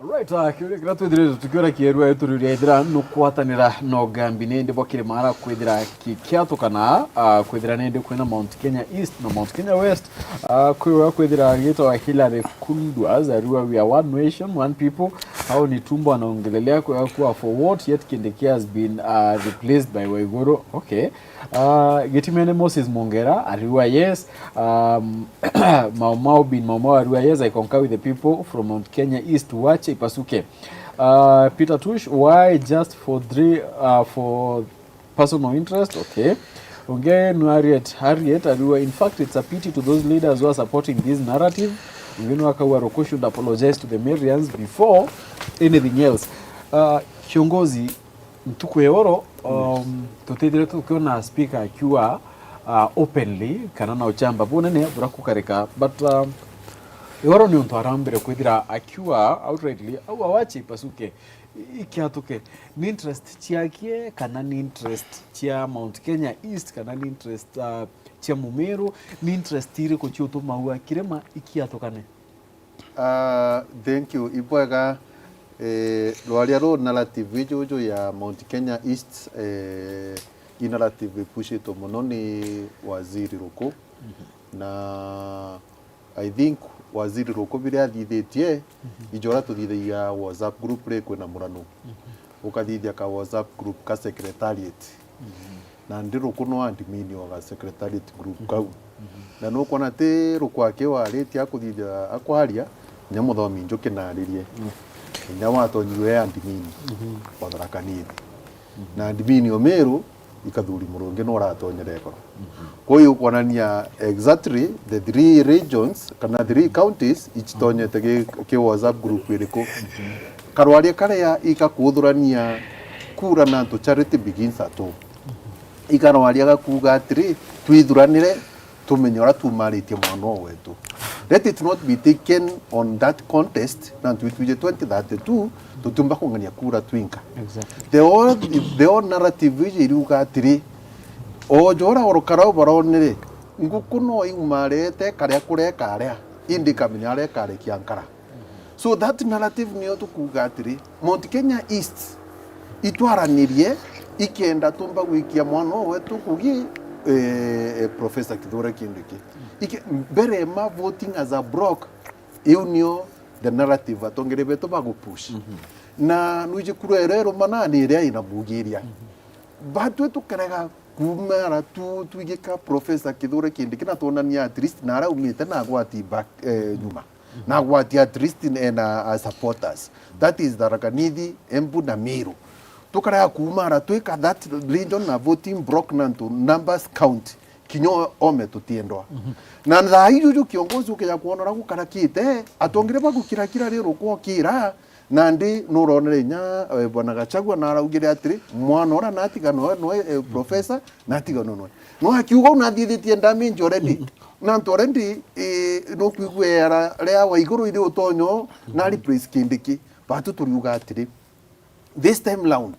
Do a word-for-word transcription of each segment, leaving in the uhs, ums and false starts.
Alright, ah, kiuria kiria twithirite tukiura kierua, turiuria ithira nukwatanira na ugambi nindi bwa kirima ara kwithira ki-, kiatukana, ah, kwithira nindi kwina Mount Kenya East na Mount Kenya West, ah, kwiwa kwithira gitwa Hillary Kundwas, ariwa we are one nation, one people, au ni tumbo anaongelelea kwa, kwa for what yet Kindiki has been, ah, replaced by Waiguru. Okay. Ah, Gitimene Moses Mongera, ariwa yes. Um, Mau Mau bin Mau Mau, ariwa yes, I concur with the people from Mount Kenya East, wache ipasuke. Uh, Peter Tush, why just for three, uh, for personal interest? Okay. Unge nu Harriet, Harriet, ariwa, in fact, it's a pity to those leaders who are supporting this narrative. Unge nu Akaua Roko should apologize to the Marians before anything else. Uh, kiongozi, ntuku ya oro, um, tutithire tukiona speaker akiuga, uh, openly kana na uchamba bunene buria kukarika, but, um, oro ni untu arambire kwithira akiuga outrightly, au awache ipasuke, i-, ikiatuke. Ni interest ciakie kana ni interest cia Mount Kenya East kana ni interest, uh, cia Mumiru, ni interest iriku ciutumaua kirima ikiatukane? Ah, thank you. Ibwega, eh, rwaria ruu narrative ijuju ya Mount Kenya East, eh, i narrative ipushitwe mono ni Waziri Ruku. Na I think Waziri Ruku biria athithitie, ijo uria tuthithagia WhatsApp group ri kwina murano. Ukathithia ka WhatsApp group ka secretariat. Na ndi Ruku no admin wa ga secretariat group kau. Na nukwona ti Ruku aki waritie akuthithia akwaria, kinya Muthomi Njuki naririe. Kinya watonyirwe e admin wa Tharaka Nithi. Na admin o Meru, i Kathuri Murungi no uratonyere igoro. Kwa hiyo kwonania exactly the three regions kana three counties icitonyete ki, ki WhatsApp group iriku. Karwaria karia ikakuthurania kura na antu, charity begins at home. Ikarwaria gakuuga atiri, twithuranire, tumenye uria tuumaritie mwana uu wetu. Let it not be taken on that contest, na twitwije twenty thirty-two, tutiumba kung'ania kura twinka. Exactly. The whole, the whole narrative iji iriuga atiri, o jora orokara baronere, nguku no iumarete karia kureka aria, indi ikamenya aria ikarekia nkara. So that narrative niyo tukuuga atiri, Mount Kenya East itwaranirie ikenda tumba gwikia mwana uu wetu ngugi, eh, eh, Professor Kithure Kindiki. Ike-, mbere ma voting as a bloc, iu niyo the narrative atongeria betu bagupush. Na nwiji kura iria irumana ni iria ina mugiria. Batwi tukarega kumara tu twigika Professor Kithure Kindiki na twonania at least na aria aumite na agwati back, eh, nyuma. Na agwati at least ena, uh, supporters. That is Tharaka Nithi, Embu na Meru. Tukarega kumara twika that region na voting bloc na ntu numbers count. Kinya ome tutiendwa. Na thaa ijuju kiongozi ukeja kwona uria gukarakite, atongeria bagukirakira ri rukwokira, nandi nuronere inya, eh, Bwana Gachagua naraugire atiri, mwana uria natiga noe, noe, eh, professor, natiga noe, noe. No akiuga uu nathithitie damage already. Na antu already, eh, nukwigua era ria Waiguru iri utonyo, na replace Kindiki. Batu turiuga atiri, this time round,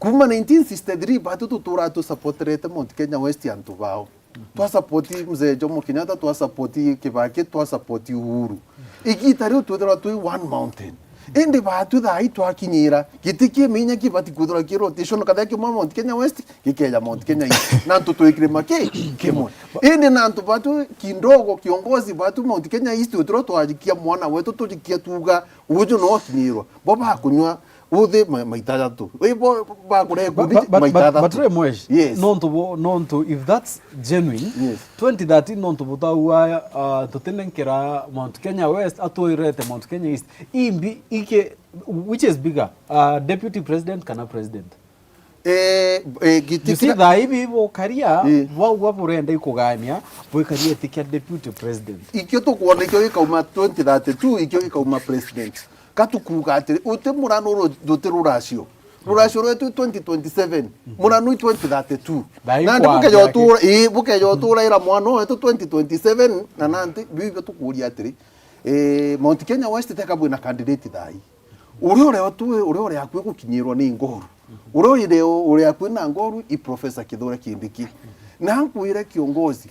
kuma nineteen sixty-three, batu tutura tusupporterete Mount Kenya West antu bao. Twasupport Mzee Jomo Kenyatta, twasupport Kibaki, twasupport Uhuru. Igita riu twithirwa twi one mountain. Indi batu thaa ii twakinyira, giti kimenya kibati kwithirwa ki rotation, kathia kimwe Mount Kenya West, gikeja Mount Kenya East. Na antu twi kirima ki kimwe. Indi na antu batu kindogo kiongozi batu Mount Kenya East, twithirwa twajikia mwana wetu, tujikia tuga, uju no akinyirwa. Bo bakunywa uthi ma-, maita jatu. Wi bo bakure But, ikundi but, but, maita but, but jatu. Rimwe, yes, nontu bo, nontu if that's genuine, yes, twenty thirteen nontu butaua, uh, tutinenkera Mount Kenya West atwirete Mount Kenya East. Imbi ike, which is bigger, uh, deputy president kana president? Eh, eh, giti You see, kira- thaa ibi bukaria, eh, bwauga burenda ikugania, bwikaria itikia deputy president. Ikio tukwona ikio gikauma twenty thirty-two, ikio gikauma president. Katukuga atiri, uti murano ru-, ruti ruracio. Ruracio rwetu twenty twenty-seven. Murano i twenty thirty-two. Thaa ii Nandi bukeja kwambia utura, ii, bukeja utura ira mwana wetu twenty twenty-seven, na nanti, biu ibio tukuria atiri, eh, Mount Kenya West teka bwina candidate thaa ii. Uria uri atwi, uria uri akui gukinyirwa ni ngoru. Uria uri, uri akui na ngoru i Professor Kithure Kindiki. Na nkwire kiongozi,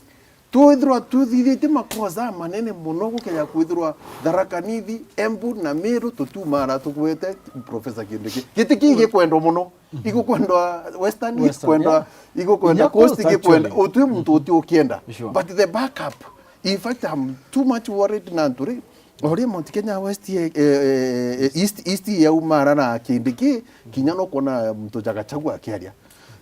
Twithirwa twithithitie makosa manene mono gukeja kwithirwa Tharaka Nithi, Embu na Meru tutumara tugwete Professor Kindiki. Giti kii gikwendwa mono. Igukwendwa Western, Western, igukwendwa, yeah. Igukwendwa Inya Coast, coast, igikwenda actually. Utwi muntu uti ukienda. Sure. But the backup, in fact, I'm too much worried na antu ri, uria Mount Kenya West, eh, eh, eh, East, East yaumara na Kindiki, kinya no kuona muntu ja Gachagua akiaria.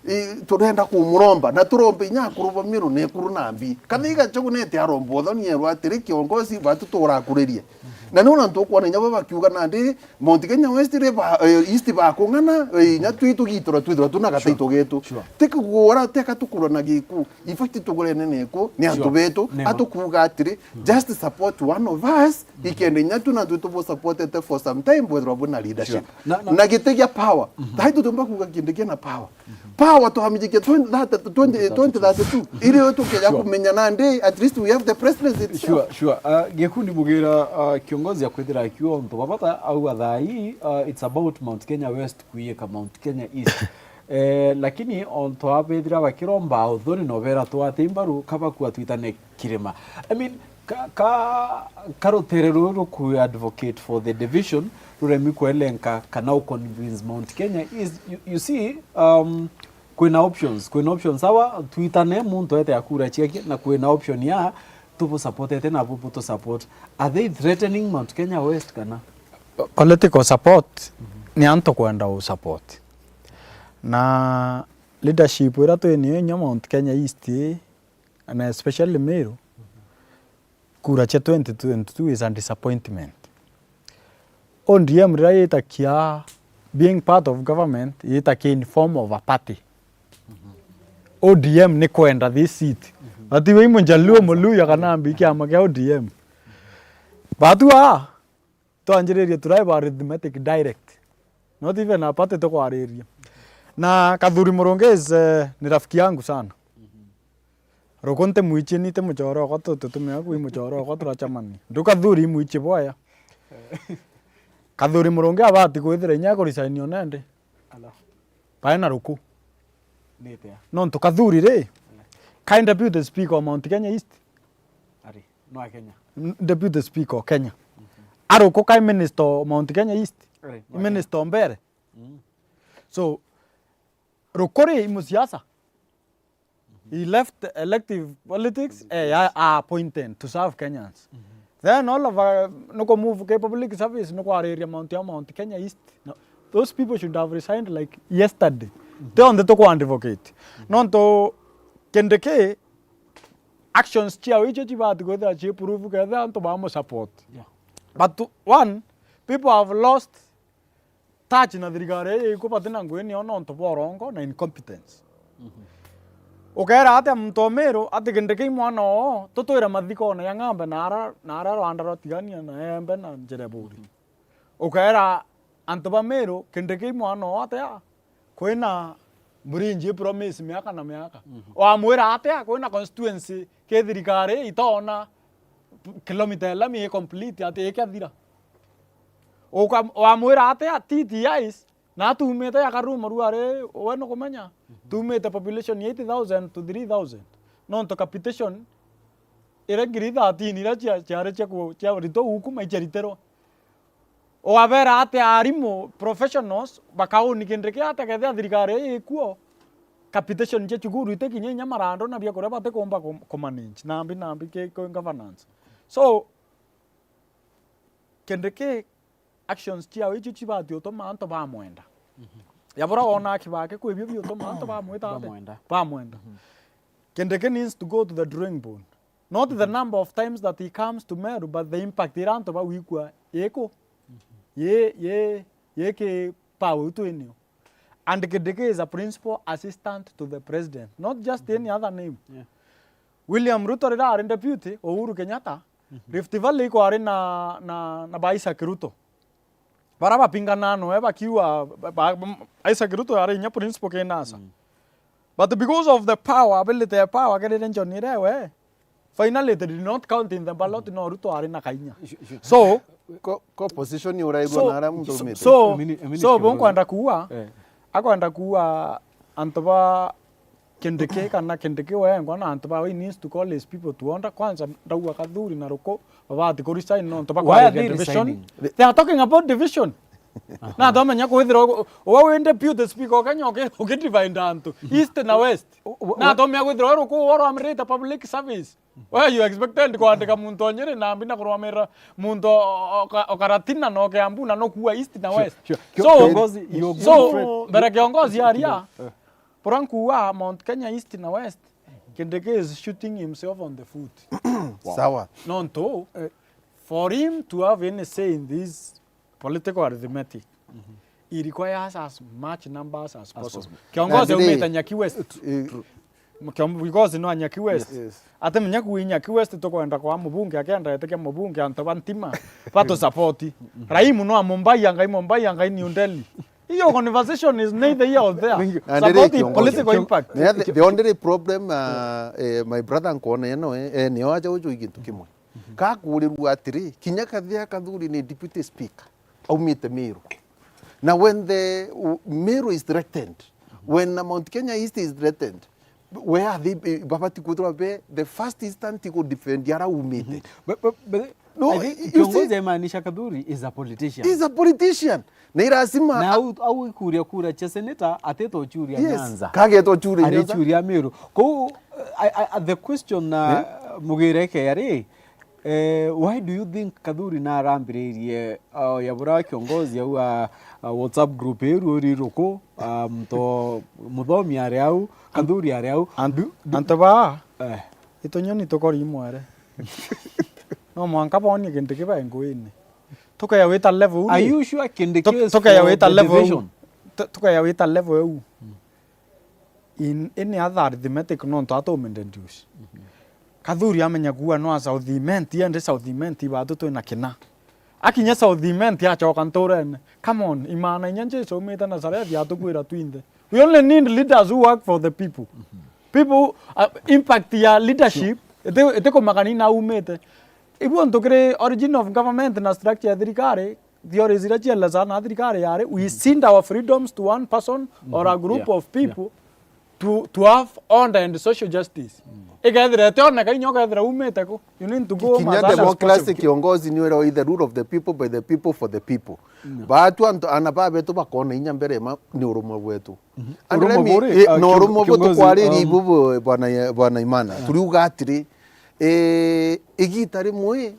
I, turenda kumuromba, na turombe inya akuru ba Meru na ekuru na mbi. Kathi Gachagua nete aromba uthoni erwa atiri, kiongozi, batu turakuririe. Na nona ntu ukwona inya bo bakiuga nandi, Mount Kenya West ri ba, eh, East bakung'ana, eh, inya twi tugiitura twithirwa tuna gataito getu. Sure. Ti kugura, ti aka tukura na giku. In fact, tugure nene iku, ni antu betu, atukuuga atiri, just support one of us, ikenda inya tu na twi tubu supportete for some time, bwethirwa bwina leadership. Sure. Na, na giti gia power. Thai tutumba kuuga Kindiki ena power. Power twamijikia twenty thirty, twenty, twenty thirty-two. Iri yo tukeja kumenya nandi, at least we have the presidency itself. Sure, sure. Uh, Gikundi Mugira, uh, kiongozi akwithira akiuga untu bwa bata au athai, uh, it's about Mount Kenya West kuiyika Mount Kenya East. Eh, lakini ontu abethira bakiromba uthoni no bera twate imbaru kaba kwa twitane kirima. I mean, ka, ka, ka rutere ruru ruku advocate for the division, ruremi kwelenka kana u convince Mount Kenya is, you, you see, um, kwina options, kwina options. Sawa, twitane muntu ete akura ciake, na kwina option ya tubu supportete na bubu tu support. Are they threatening Mount Kenya West kana? Political support ni antu kwenda u support. Na leadership ira twinio inya Mount Kenya East, and especially Meru, kura cia twenty twenty-two is a disappointment. O D M rira yitakia being part of government, yitakia in form of a party. O D M ni kwenda this seat. But we i Mujaluo, Muluya kana mbi kiama kia O D M. Batu aa, twanjiririe turai ba arithmetic direct. Not even a party tukwariria. Na Kathuri Murungi is, eh, ni rafiki yangu sana. Ruku nti mwichi, ni ti muchore okwa, tu-, tutumia kwi muchore okwa turachamania. Ndu Kathuri i mwichi bwaya. Kathuri Murungi abati kwithira inya ku resign o nandi. Ala. Bae na ruku. Nitia? Nontu Kathuri ri, kai deputy speaker o Mount Kenya East. Ari, no a Kenya. N-, deputy speaker o Kenya. Aruku kai minister o Mount Kenya East. Ari, no a Kenya. Minister o mbere. So, ruku ri i musiasa. He left elective politics, eh, a, a appointed to serve Kenyans. Then all of a, nuku move ke public service, nukwariria Mount ya Mount Kenya East. No, those people should have resigned, like, yesterday. Ti onthe tuku advocate. Nontu Kindiki, actions ciao icio cibati kwithira ci prove kethira antu bamu support. Yeah. But one, people have lost touch na thirikari ii iku bati na ngugi nio nontu bwa urongo na incompetence. Ukeera atia muntu o Miru ati Kindiki i mwana oo, tutwire mathikone ya Ng'ambe na ara, na ara rwanda rwa Tigania na Embe na Njereburi? Ukeera antu ba Miru Kindiki i mwana oo atia? Kwina Mburinji i promise miaka na miaka. Wamwira atia? Kwina constituency ki thirikari itoona kilomita ya lami i complete ati ikathira. Uka-, wamwira atia T T Is, na atumite ya Karumo ruari, we nukumenya, tumite population ya eight thousand to three thousand. Nontu capitation iria ngiri thirteen iria cia, ciari cia ku-, cia ritwa uku mai ciaritirwa. Ugabera atia arimu, professionals, bakauni Kindiki atia kethira thirikari ii ikuo, capitation cia cukuru itikinya inya marando na biakuria batikumba ku-, kumanage, nambi, nambi ki, ki governance. So, Kindiki actions ciao icio cibati utuma antu bamwenda. Yabura wona Kibaki kwi bio biutuma antu bamwita atia? Bamwenda. Bamwenda. Kindiki needs to go to the drawing board. Not the number of times that he comes to Meru, but the impact ira antu bau ikua iku. Ye, ye, ye ki power twinio. And Kindiki is a principal assistant to the president, not just any other name. Yeah. William Ruto rira ari deputy, Uhuru Kenyatta, Rift Valley ikwari na, na, na ba Isaac Ruto. Bara bapingana noe bakiuga, ba, ba, Isaac Ruto ari inya principal ki NASA. But because of the power, ability ya power, kerire John Irewe, finally they did not count in the ballot, no Ruto ari na kainya. So, ko, ko position uraigua so, na aria muntu so, umite. So, Emini, Emini so, Kiongozi. Bonkwenda kuuga, eh, akwenda kuuga antu ba, Kindiki kana Kindiki wengwa na antu ba, he needs to call his people to order. Kwanza ndauga Kathuri na Ruku babati ku resign nontu ba Why are kwaria they division. Resigning? They are talking about division. Na tomenya kwithira u-, uwe wi deputy speaker ukenya uki-, ukidivide antu East na West. Na tomenya kwithira wi Ruku oro amrita public service. Why you expected kwandika muntu o Nyeri na mbi na kurwamira muntu o, o, o Ka-, o Karatina na o Kiambu na no kuua East na West? Sure, sure. So, kiongozi, your so, good friend, mbere kiongozi aria, eh. Bora nkuuga Mount Kenya East na West, Kindiki is shooting himself on the foot. Sawa. Nontu, eh, for him to have any say in this political arithmetic, it requires as much numbers as possible. Possible. Kiongozi aumite Nyaki West. Kiom-, because no Nyaki West. Yes. Yes. Ati Nyaki wi Nyaki West tukwenda kwa mubunge, akenda etikia mubunge antu ba Ntima batu support. Raimu no a Mumbai, angai Mumbai, angai New Delhi. Hiyo conversation is neither here or there. Support political impact. The, the only problem, uh, eh, my brother nkwona eno, eh, eh, nio aja uju gintu kimwe. Kakurirua atiri, kinya Kathia Kathuri ni deputy speaker, aumite Meru. Na when the, u-, Meru is threatened, when Mount Kenya East is threatened, where are they, eh, babati kwithirwa be the first instance to defend ara umite? But, but, but no, I think you see, kiongozi aimaanisha Kathuri is a politician. He's a politician. Na irazima na au, au ikuria kura cha senator, atetwa uchuria Nyanza. Yes, kagetwa uchuria Nyanza. Arechuria Meru. Kou, I, I, the question na mugire keri, eh, why do you think Kathuri narambiririe, uh, ya bura kiongozi au a, a WhatsApp group iru uri Ruku, uh, mto muthomi ari au, Kathuri ari au. Antu, antu ba, eh, itunyoni tukori imwere. No mwanka bonie kintu kibae nguini. Tukeya wita level uu. Are you sure Kindiki is for the division? Tukeya wita level uu. Tu-, tukeya wita level uu. In any other arithmetic nontu atumintroduce. Kathuri amenya kuuga no a South Imenti, ende South Imenti batu twina kina. Akinya South Imenti acoka nturene. Come on, imana inya Jesu aumite Nazareth atukwira twinthe. We only need leaders who work for the people. People, uh, impact ya leadership, iti, iti kumakania na aumite. Ibu ntu kiri origin of government na structure ya thirikari, theories iria cieleza na thirikari yari, we cede our freedoms to one person or a group of people to, to have order and social justice. Ikethira itioneka inya ukethira umite ku. You need to go kinya democracy, kiongozi ni wira is the rule of the people, by the people, for the people. Batu antu, ana babetu bakona inya mbere ma ni urumwe bwetu. And let me, eh, na urumwe bwetu kwariria ibu, bwana, bwana Imana. Turiuga atiri, eh, igita rimwe,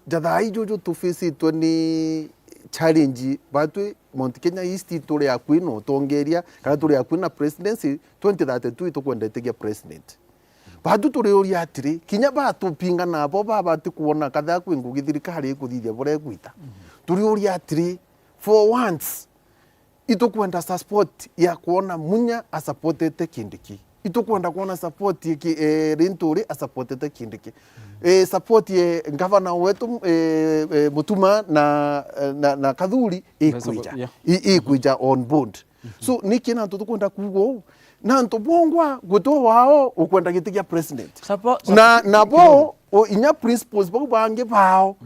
ja thaa ijuju tufacitwe ni challenge, batwi Mount Kenya East turi akui na utongeria, kana turi akui na presidency, twenty thirty-two itukwenda itigia president. Batu turiuria atiri, kinya batupinga nabo babati kuona katha kwi ngugi thirikari ikuthithia buria igwita. Turiuria atiri, for once, itukwenda support ya kuona Munya asupportete Kindiki. Itukwenda kuona support ya ki-, eh, Linturi asupportete Kindiki. Eh, support ya gavana wetu, eh, eh, Mutuma na, eh, na, na Kathuri ikwija. Yeah. I-, ikwija on board. So, niki nantu tukwenda kuuga uu? Nantu bongwa gutwe wao ukwenda giti kia president. Suppo-, na, suppo-, nabo, o, inya principles bau bangi bao,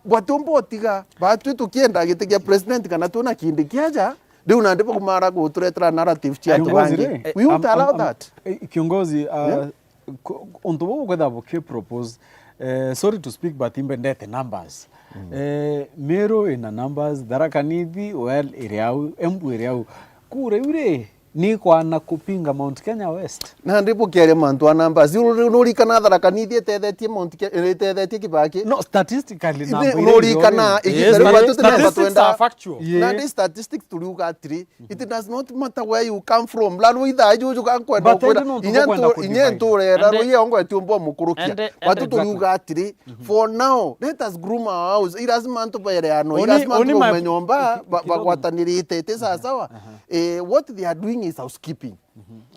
batiumba utiga, batwi tukienda giti kia president kana twina Kindiki aja, riu nandi bakumara guturetera narrative cia antu bangi. Kiongozi ri, we won't allow that. Eh, kiongozi, uh, ku-, untu buu bukethira buki propose, eh, sorry to speak, but imbendete numbers. Eh, Meru ina numbers, Tharaka Nithi, well, iri au, Embu iri au. Kura iu ri, ni kwana kupinga Mount Kenya West. Nandi bukiaria mantu a numbers. Yu ri, nurikana Tharaka Nithi itethetie Mount Ke-, itethetie Kibaki? No, statistically, number iria nurikana, yes, igita riu batu ti number statistics twenda. Are factual. Yeah. Nandi statistics turiuga atiri, it does not matter where you come from. Rarua ithaa juju gakwenda ukwira. Inya ntu-, inya nturera ruya ongwe tiumba mukurukia. Watu turiuga atiri, for now, let us groom our house. Irazima antu baereanwa. Irazima antu baume nyomba, ba-, bagwatanirite. Iti sawa sawa. Eh, what they are doing is housekeeping.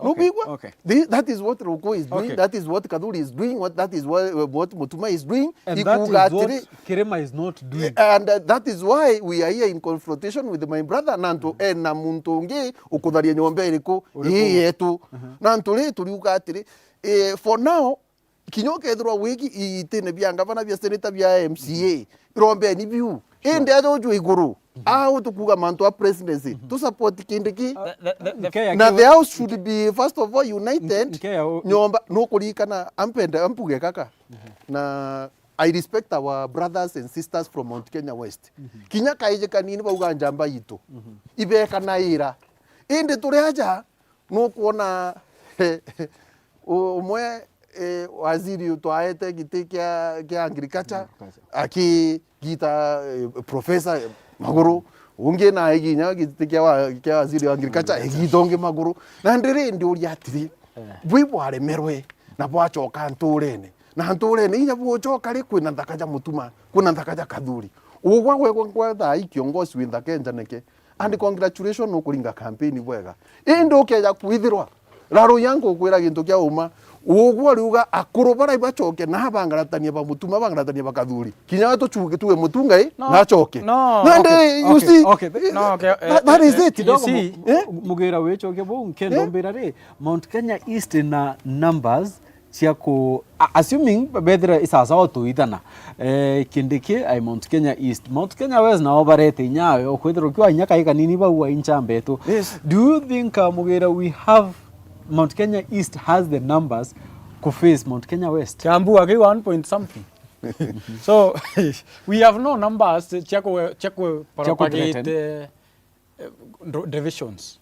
Nubigwa? Thi-, that is what Ruku is doing. That is what Kathuri is doing. What, that is what, what Mutuma is doing. And that is what Kirima is not doing. And, uh, that is why we are here in confrontation with my brother. Nantu ena muntu ungi ukutharia nyomba iriku? Ii yetu. Nantu ri, turiuga atiri, eh, for now, kinya ukethirwa wiki itine bia ngavana, bia seneta, bia M C A, irombeni biu. Indi aja uju iguru, Au tukuga mantu a presidency, tu support Kindiki. The, the, the, the, Nkeya na kiu- the house should be, first of all, united. Nkeya u- Nyomba, nukuririkana, ampende, ampuge kaka. Na I respect our brothers and sisters from Mount Kenya West. Kinya kaiji kanini bauga njamba itu. Ibekanaira. Indi turi aja, nukwona u-, umwe, eh, waziri utwaete giti kia, kia agriculture, Agriculture. Akigita, eh, professor maguru, ungi na iginya giti kia wa-, kia waziri wa agriculture, igita ungi maguru. Na ndiri ndiuria atiri, Eh. bwi bwaremerwe na bwacoka nturene. Na nturene inya bucoka ri, kwina nthaka ja Mutuma, kwina nthaka ja Kathuri. Ugwa gwekwa nkwa thaa ii kiongozi wi nthaka enjaneke. And congratulations, nukuringa campaign bwega. Indi ukeja kwithirwa, Raro yangu ukwira gintu kia uma, ugwa riuga akuru bara ibacoke na bangaratania ba Mutuma, bangaratania ba Kathuri. Kinya we tuchuke tuwe Mutungai, no, na acoke. No, nande, okay, you okay, see, okay, th-, no, okay, that, eh, that is eh, it. You kidogo see, mu-, eh? Mugira wicoke bou, nkenda, eh? Mbira ri, Mount Kenya East na numbers cia ku, a-, assuming bethira isasawa tuithana, eh, Kindiki ai Mount Kenya East, Mount Kenya West nao barete inya ayo, kwithirwa ukiwa inya kai kanini bau ai nchamba etu. Yes. Do you think, uh, Mugira, we have, Mount Kenya East has the numbers ku face Mount Kenya West? Kiambu aki one point something. So, we have no numbers cia ku, cia ku propagate, eh, ndo-, divisions.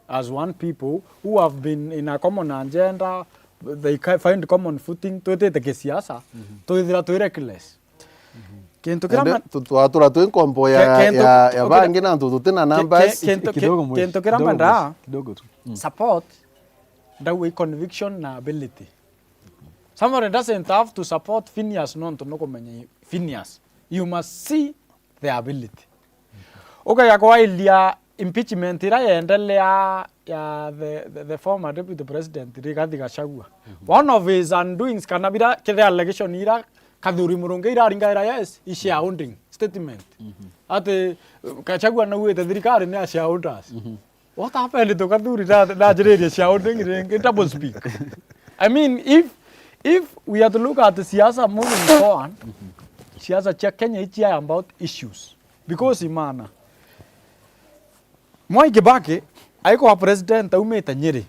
As one people who have been in a common agenda, they ca-, find common footing, twitite kisiasa, twithira twi reckless. Kintu kiria ende ma-, tu-, twatura twi nkombo ya, ke-, kintu, ya, ya okay, bangi na antu tutina ke-, numbers. Ke-, kintu, ke-, kidogo mwisho, kintu kiria kidogo mwendaa mwisho, kidogo tu. Support, ndauga i conviction na ability. Somebody doesn't have to support Phineas nontu nukumenya Phineas. You must see the ability. Ukaja kwailia impeachment ira yendelea ya the, the, the former deputy president Rigathi Gachagua. One of his undoings, kana bira kiri allegation ira Kathuri Murungi iraringaira, yes, i shareholding statement. Ati, uh, Gachagua nauite thirikari ni a shareholders. What happened to Kathuri na, najiririe shareholding ringi, double speak? I mean, if, if we are to look at siasa moving forward, siasa cia Kenya ici are about issues. Because imana, Mwai Kibaki aikwa president aumite Nyeri.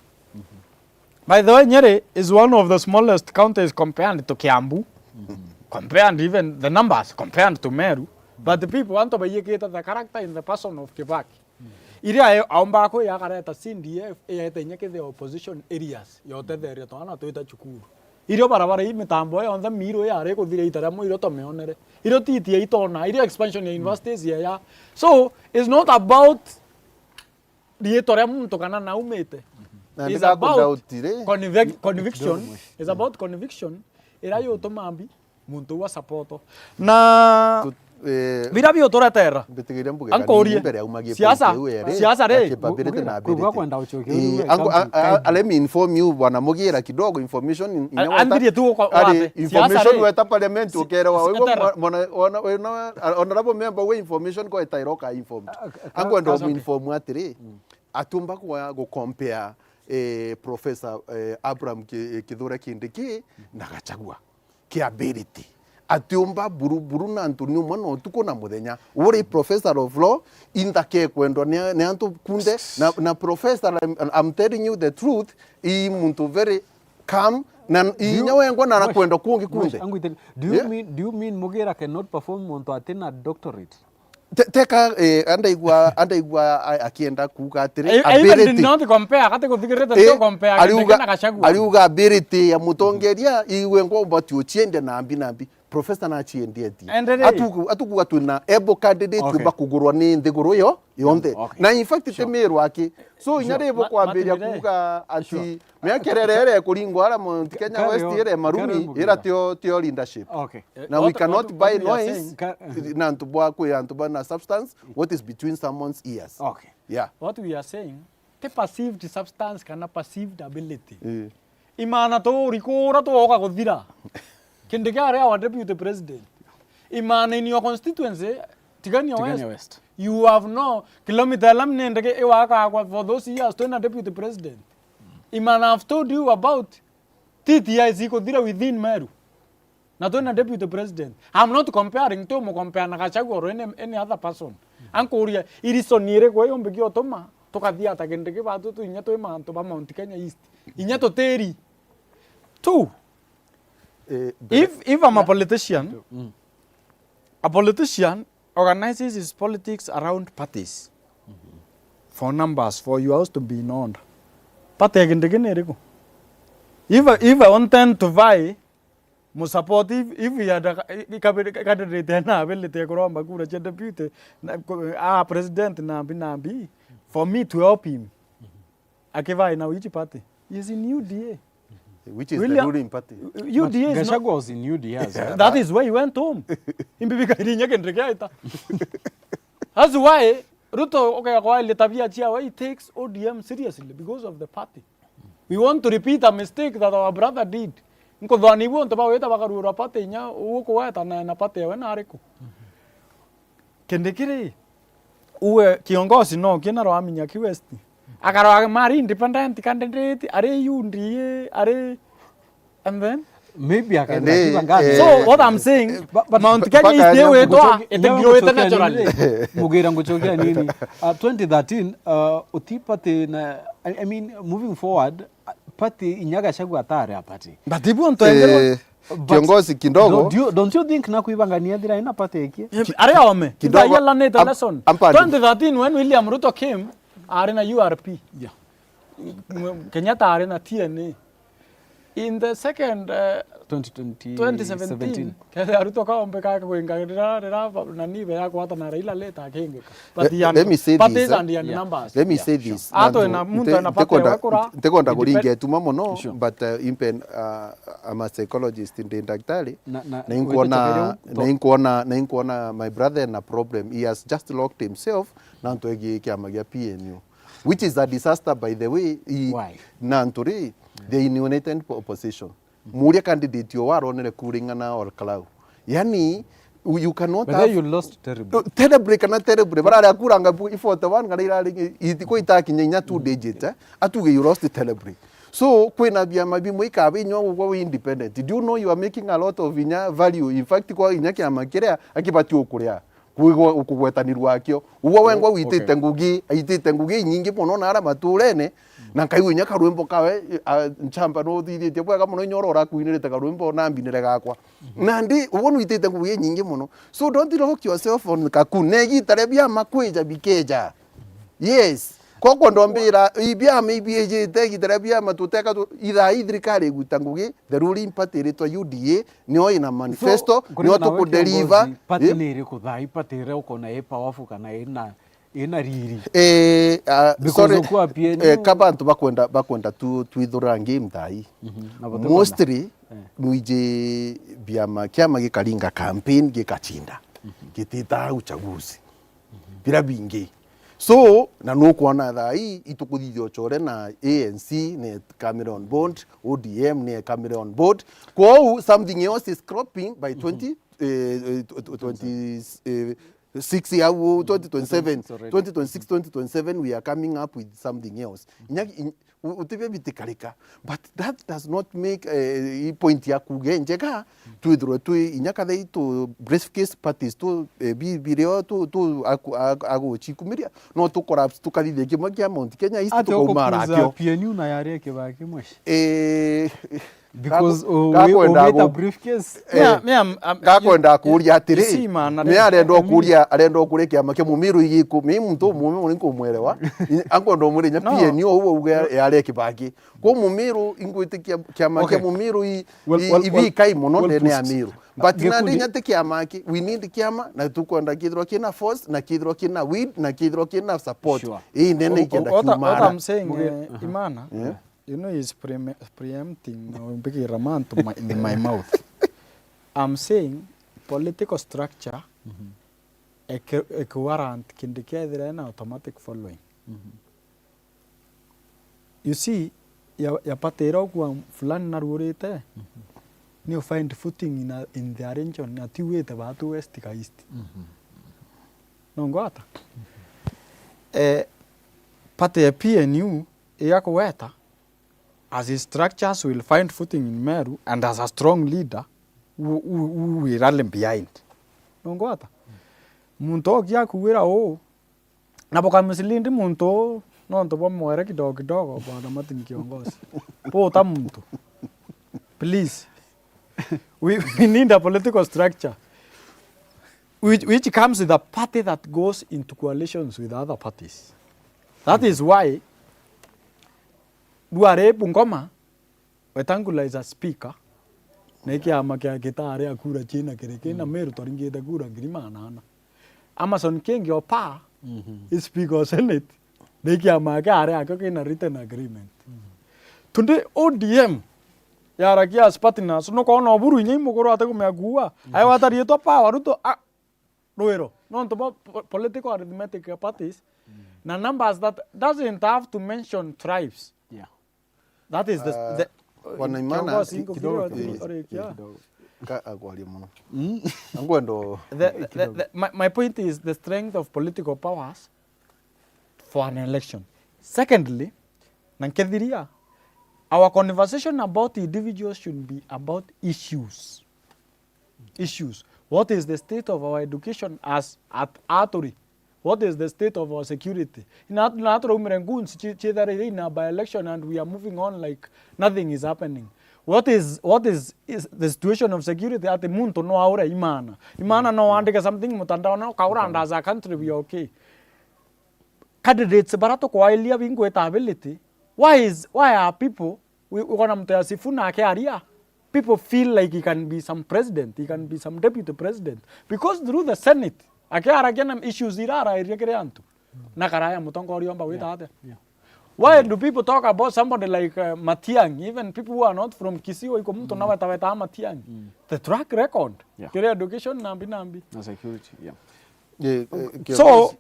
By the way, Nyeri is one of the smallest counties compared to Kiambu, compared even the numbers, compared to Meru. But the people, antu baiyikite the character in the person of Kibaki. Iria ayo-, aombaga kwi akareta C D F, iyete inya kithia opposition areas, yotetheria twana twita cukuru. Irio barabara ii mitambo yonthe miiru yari kuthira ita ria muiro tomionere. Irio titi ya itona, irio expansion ya universities ya ya. So, it's not about riitwa ria muntu kana naumite. Na it's about convic-, conviction. It's about conviction. Ira yutuma mbi muntu uu asapoto. Na tu-, eh, bira biuturetera. Mbitigiria mbuge ankurie. Mbere aumagie siasa, point iu eri, siasa ri. Capability na ability. Kwigua kwenda ucokia. Eh, angu-, a-, a-, let me inform you, bwana Mugira, kidogo information in, inya weta-, anthirie tu kwa, ari wathe. Siasa information ri. Weta parliament si-, ukerewa, si-, wigua etera. Mwana, ona, ona, ona, honorable member we information kwa etairoka informed. Ah, ah, angu enda kacoke. Umu inform atiri, atiumba kwa gucompare, eh, Professor, eh, Abraham Ki-, Kithure Kindiki na Gachagua. Ki ability. Atiumba buru, buru na antu ni umwe na utuku na muthenya. Uri professor of law, inthake kwendwa ni, ni antu kunthe. Na, na professor, I'm, I'm telling you the truth, i muntu very calm, na inya wengwa na arakwendwa kungi kunthe. Do you mean, do you mean Mugira cannot perform muntu atina doctorate? Te-, teka, eh, andaigua, andaigua a-, akienda kuuga atiri, I, I even did ability. Not compare, kati kuthikirite, eh, ndio compare ariuga, Kindiki na Gachagua. Ariuga ability ya mutongeria, iwe ngomba ti uciende na mbi na mbi. Professor na aciendie ti. Endelea. Atuku-, atukuga twina able candidate, okay, umba kugurwa ni nthiguru yo yonthe. Okay. Na in fact, sure, timirwa aki. So, inya, sure, ribo ma-, kwambiria matirire, kuuga ati, sure. Miaka irere ere kuringwa ara Mount Kenya West ere marumi, ira tio, tio leadership. Okay. Na we cannot buy noise. Ka-, na antu bwa kwi antu bana substance, what is between someone's ears. Okay. Yeah. What we are saying, ti perceived substance kana perceived ability. Eh. Imana turi kura twoka kuthira. Kindiki ari our deputy president. Imana in your constituency, Tigania West. Tigania West. You have no kilometer lam nendeke iwakagwa for those years, twina deputy president. Imana, I've told you about T T Is ikuthira within Meru. Na twina deputy president. I'm not comparing, ti umucompare na Gachagua or any, any other person. Ankuria, i reason iriku yumbikia utuma tukathia ata Kindiki batu tu inya twi mantu ba Mount Kenya East? Inya tutiri. Two, Eh, mbere- if, if I'm a politician, Mm. a politician organizes his politics around parties. For numbers, for your house to be known. Party ya Kindiki ni iriku? If I, if I intend to buy, mu support, if, if he had a, i-, i-, kabiri, candidate ena ability ya kuromba kura cia deputy, na, ku-, ah, president na mbi na mbi, for me to help him, akibai na which party? He is in U D A. Which is the William, ruling party. U D A is not Gachagua was in U D A as well. That is why he went home. Imbibi kairinya Kindiki aita. That's why Ruto, okay, kwa ile tabia ciawe, he takes O D M seriously because of the party. We want to repeat a mistake that our brother did. Nkuthwani ibu onto bawita bakaruura party inya ugukweta na, na party yawe na ariku. Kindiki ri, uwe kiongozi no kina rwaminya ki West. Akarwa mari independent candidate, ari U D A, ari, and then? Maybe akaenda Andi, akiwa ngani. Eh, so what I'm saying, but, but Mount Kenya is still witwa, it grow it naturally. Mugira nguchokia nini? Uh, twenty thirteen, uh, uti party na, I, I mean, moving forward, uh, party inya Gachagua atari a party. But ibu onto engerwa. Eh, But kiongozi kidogo. Don't you, don't you think na kuibangania thira ina party ikie? Ki-, ari ome. Kidogo. Ithaiya lanite am-, lesson. Ampani. Twenty thirteen when William Ruto came, ari na U R P. Yeah. Kenyatta ari na T N A. In the second, uh, twenty twenty, twenty seventeen, seventeen. Kethira Ruto kaombe ka kwinga rira, rira ba-, nani be ya kwata na Raila leta akingika. But let, he and, let me say but this, is eh? And he and numbers. Let me say this. Ato na muntu ana party wakura. Ntikwenda kuringia ituma mono, sure, but, uh, impen, uh, I'm a psychologist, ndi ndagitari. Na, na, na inkuona, na inkuona, na inkuona my brother na problem. He has just locked himself na ntu egi kiama gia P N U, which is a disaster, by the way. Why? Na ntu ri, they united opposition. Muria candidate o waronere kura ing'ana or Kalau. Yani, you, you cannot. But have then you lost terribly. Terribly kana terribly. Barari akuranga bu-, i forty-one kana irari i-, ithiko itakinya inya two digit, eh? Atuge you lost terribly. So, kwina biama bimwe ikaba inya ugwa wi independent. Do you know you are making a lot of inya value? In fact, kwa inya kiama kiria akibati ukuria. Kwigwa ukugwetanirwa akio. Ugwe wengwa witite ngugi, aitite ngugi inyingi mono na ara maturene, na nkaigua inya karwimbo kawe, a, nchamba no uthithitie bwega mono, inya ura urakwinirite karwimbo na mbinire gakwa. Nandi, ugwe nwitite ngugi inyingi mono. So don't lock yourself on kaku. Na igita ria biama kwija bikeja. Yes. Koko ndombira, ibiama ibiejete, igita ria biama tuteka tu, ithaa ii thirikari iguta ngugi, the ruling party iritwa U D A, nio ina manifesto, nio tukudeliver. Party ni iriku thaa ii, party iria ukona i powerful kana ina, ina riri? Eh, ah, because sorry, ukwa P N U. Eh, ka bantu bakwenda, bakwenda tu, twithura game thaa ii. Mostly, nwiji biama, kiama gikaringa campaign, gikachinda. Gitita uchaguzi. Bira bingi. So, na nukwona thaa ii itukuthithia uchore na A N C ni ekamire on board, O D M ni ekamire on board. Kwou, something else is cropping by twenty, eh, eh, tw-, tw-, twenty, eh, six ya u-, twenty twenty-seven. Twenty twenty-six, twenty twenty-seven, we are coming up with something else. Inya, in-, U-, utibia bitikarika. But that does not make, eh, i point ya kuuga injega, twithirwe twi inya kathei tu briefcase parties tu, eh, bi-, birio tu, tu aku-, a-, aguchikumiria, no tu collapse tukathithia kimwe kia Mount Kenya East. Ati tukaumara ukukuza akio. P N U na yari kibaki mweshi. Eh, because gaku-, u-, gakwenda u-, gu-, briefcase. Eh, me, me, I'm, I'm, gakwenda you, kuuria atiri, you see, man, ni arenda kuuria, arenda kuuria kiama kia Mumiru igiku, mi muntu umume uri nkumwelewa. Ankwenda umwire inya P N U ou auga yari kibaki. Kwa Mumiru, ingwitikia kiama kia Mumiru i, i, ibikai mono ndene ya Miru. But nandi inya ti kiama ki, we need kiama, na tukwenda kithirwa kina force, na kithirwa kina will, na kithirwa kina support. Sure. Ii nene ikenda kiumara. What I'm saying, eh, Imana, you know, is pre-, preempting, no, mbigira mantu ma-, in my mouth. I'm saying political structure, eke-, eke warrant kindi kethira ena automatic following. You see, ya, ya party ira ugua fulani naruurite, ni u find footing in a, in their region, na ti wite baatu west ka east. Nongwata? Eh, party ya P N U igakugweta, as his structures will find footing in Meru and as a strong leader who, who, who will rally behind. Nongwata? Muntu okia akuwira uu, na bukamuslead muntu uu, nontu bwa mwere kidogo kidogo, bwana Martin Kiongozi. Buta muntu. Please. We, we need a political structure which, which comes with a party that goes into coalitions with other parties. That is why Duale Bungoma, Wetangula is a speaker, na ikiama kia Kitare a kura china kiri kina Meru twaringite kura ngiri magana ana. Amason Kingi Opa is speaker of Senate, na ikiama kia are akio kina written agreement. Tundi O D M yaragia as partners, nukwona Oburu inya imuguru ati kumea kuua. Ayo atarietwa power, Ruto, a, Rwiro. Nontu bo po-, political arithmetic parties, na numbers that doesn't have to mention tribes. Yeah. That is the, Ah, the, Bwana Imana, kiongozi ki-, kidogo, ngukiri kidogo, ori kia. Kidogo. Ka akwaria muno. Angwendo. The, the, the, the, my, my point is the strength of political powers for an election. Secondly, na nkethiria, our conversation about individuals should be about issues. Issues. What is the state of our education as at Aturi? What is the state of our security? Ina, na turaumire goons chi-, chietharire in a by-election and we are moving on like nothing is happening. What is, what is, is the situation of security? Ati muntu no aure Imana. Imana no wandike something mutandao na ukaura, and as a country we are okay. Candidates bara tukwailia bingwita ability. Why is, why are people, we, we gonna mtu ya Sifuna akiaria, people feel like he can be some president, he can be some deputy president. Because through the Senate, akiaragia na issues irarairia kiri antu. Na karaya mutongoria omba gwita atia? Yeah. Why do people talk about somebody like, uh, Matiang'i? Even people who are not from Kisii, iko muntu na weta weta Matiang'i. The track record. Yeah. Kiri education nambi nambi. Na security, yeah. Eh, eh, So, kiongozi.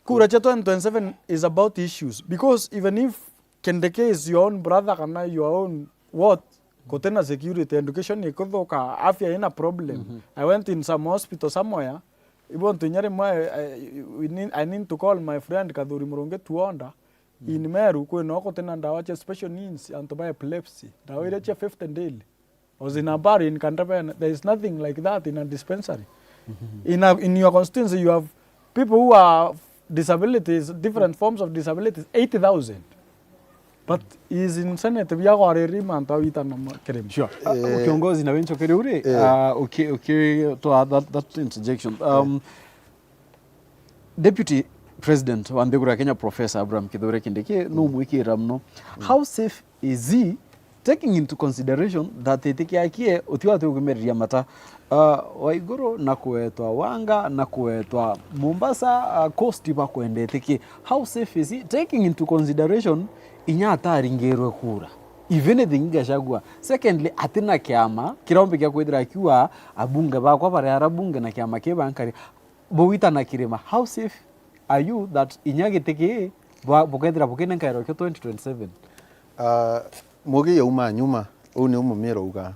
Kura cha twenty twenty-seven is about issues, because even if Kindiki is your own brother kana your own what, kutina security, education ikuthuka, afya ina problem. I went in some hospital somewhere, ibo ntu inya rimwe, I, I, we need, I need to call my friend Kathuri Murungi Tuonda in Meru, kwina kutina ndawa cha special needs, antu ba epilepsy, ndawa iria cha fifty daily. I was in a bar in Kandabene. There is nothing like that in a dispensary. In a, in your constituency, you have people who are disabilities, different forms of disabilities, eighty thousand. But he is in Senate, biagwariri mantu awitana ma-, kirima. Sure. Uh, kiongozi na wencho kiri uri, uh, uki-, uki-, to add that, that interjection. Um, Deputy President wa nthiguru ya Kenya, Professor Abraham Kithure Kindiki, numwikira muno. How safe is he, taking into consideration that itikiakie utio ati ukimereria mata, uh, Waiguru na kuetwa Wanga na kuetwa Mombasa, uh, Coast bakwendete ki? How safe is he, taking into consideration inya ataringirwe kura? If anything, Gachagua. Secondly, atina kiama kirombe kia kwithira akiuga abunge bakwa bari ara bunge na kiama kiu bankari. Bugwitana kirima, how safe are you that inya giti kii bwa-, bukethira bukinenkairwa kio twenty twenty-seven? Ah, Mugi yauma nyuma, uu ni umumira uga.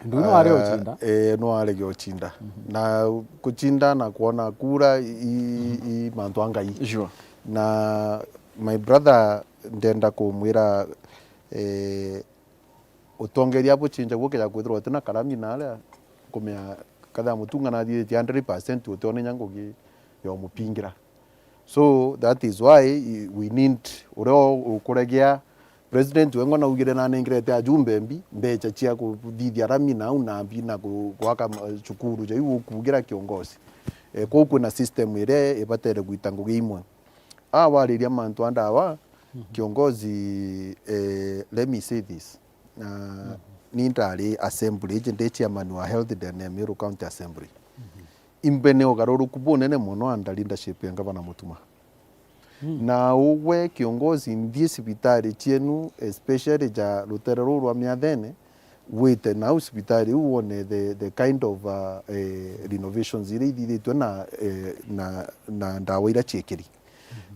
Ndu no arege ucinda? Eh, no arege ucinda. Na kucinda na kwona kura i, i mantu a Ngai. Sure. Na my brother, ndenda kumwira, eh, utongeria bucinja gukeja kwithirwa utina karami na aria kumea katha mutunga na athithitie hundred percent utiona inya ngugi ya umupingira. So that is why we need uria ukuregea president wengwa naugire nanengirete ajumbe mbi mbecha cia kuthithia rami nau na mbi na ku-, gwaka ma-, cukuru ja iu ukugira kiongozi. Eh, kuu kwina system iria ibatere gwita ngugi imwe. Aa wariria mantu a ndawa, kiongozi, eh, let me say this. Ah, ni ndari assembly, iji ndi chairman wa Health Dene ya Meru County Assembly. Imbe ni ugaruruku bunene mono under leadership ya Gavana Mutuma. Na ugwe kiongozi, nthii cibitari cienu, especially ja rutere ruu rwa Miathene, wite nau cibitari iu wone the, the kind of, uh, eh, renovations iria ithithitwe na, eh, na, na ndawa iria ciekiri.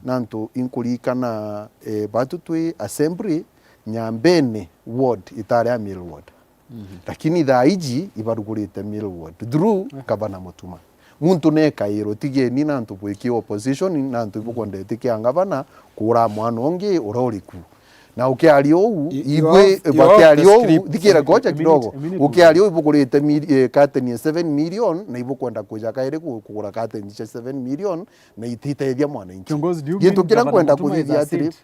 Nantu inkuririkana, eh, batu twi assembly, Nyambene ward itari a male ward. Lakini thaa iji ibarugurite male ward through Gavana Mutuma. Muntu nekairwe, tigeni nantu bwiki opposition, nantu ibukwenda itikia ngavana kuura mwana ungi uria uri ku. Na ukiaria uu, you, you ibwe have, you have bakiaria the uu, script. Thikira gocha kidogo. Ukiaria uu, ibugurite mili-, eh, curtain ya seven million, na ibukwenda kuja kairi ku-, kugura curtain cia seven million, na ititethia mwananchi. Kiongozi, do you mean Gintu kiria Governor nkwenda Mutuma is kuthithia a atiri, saint?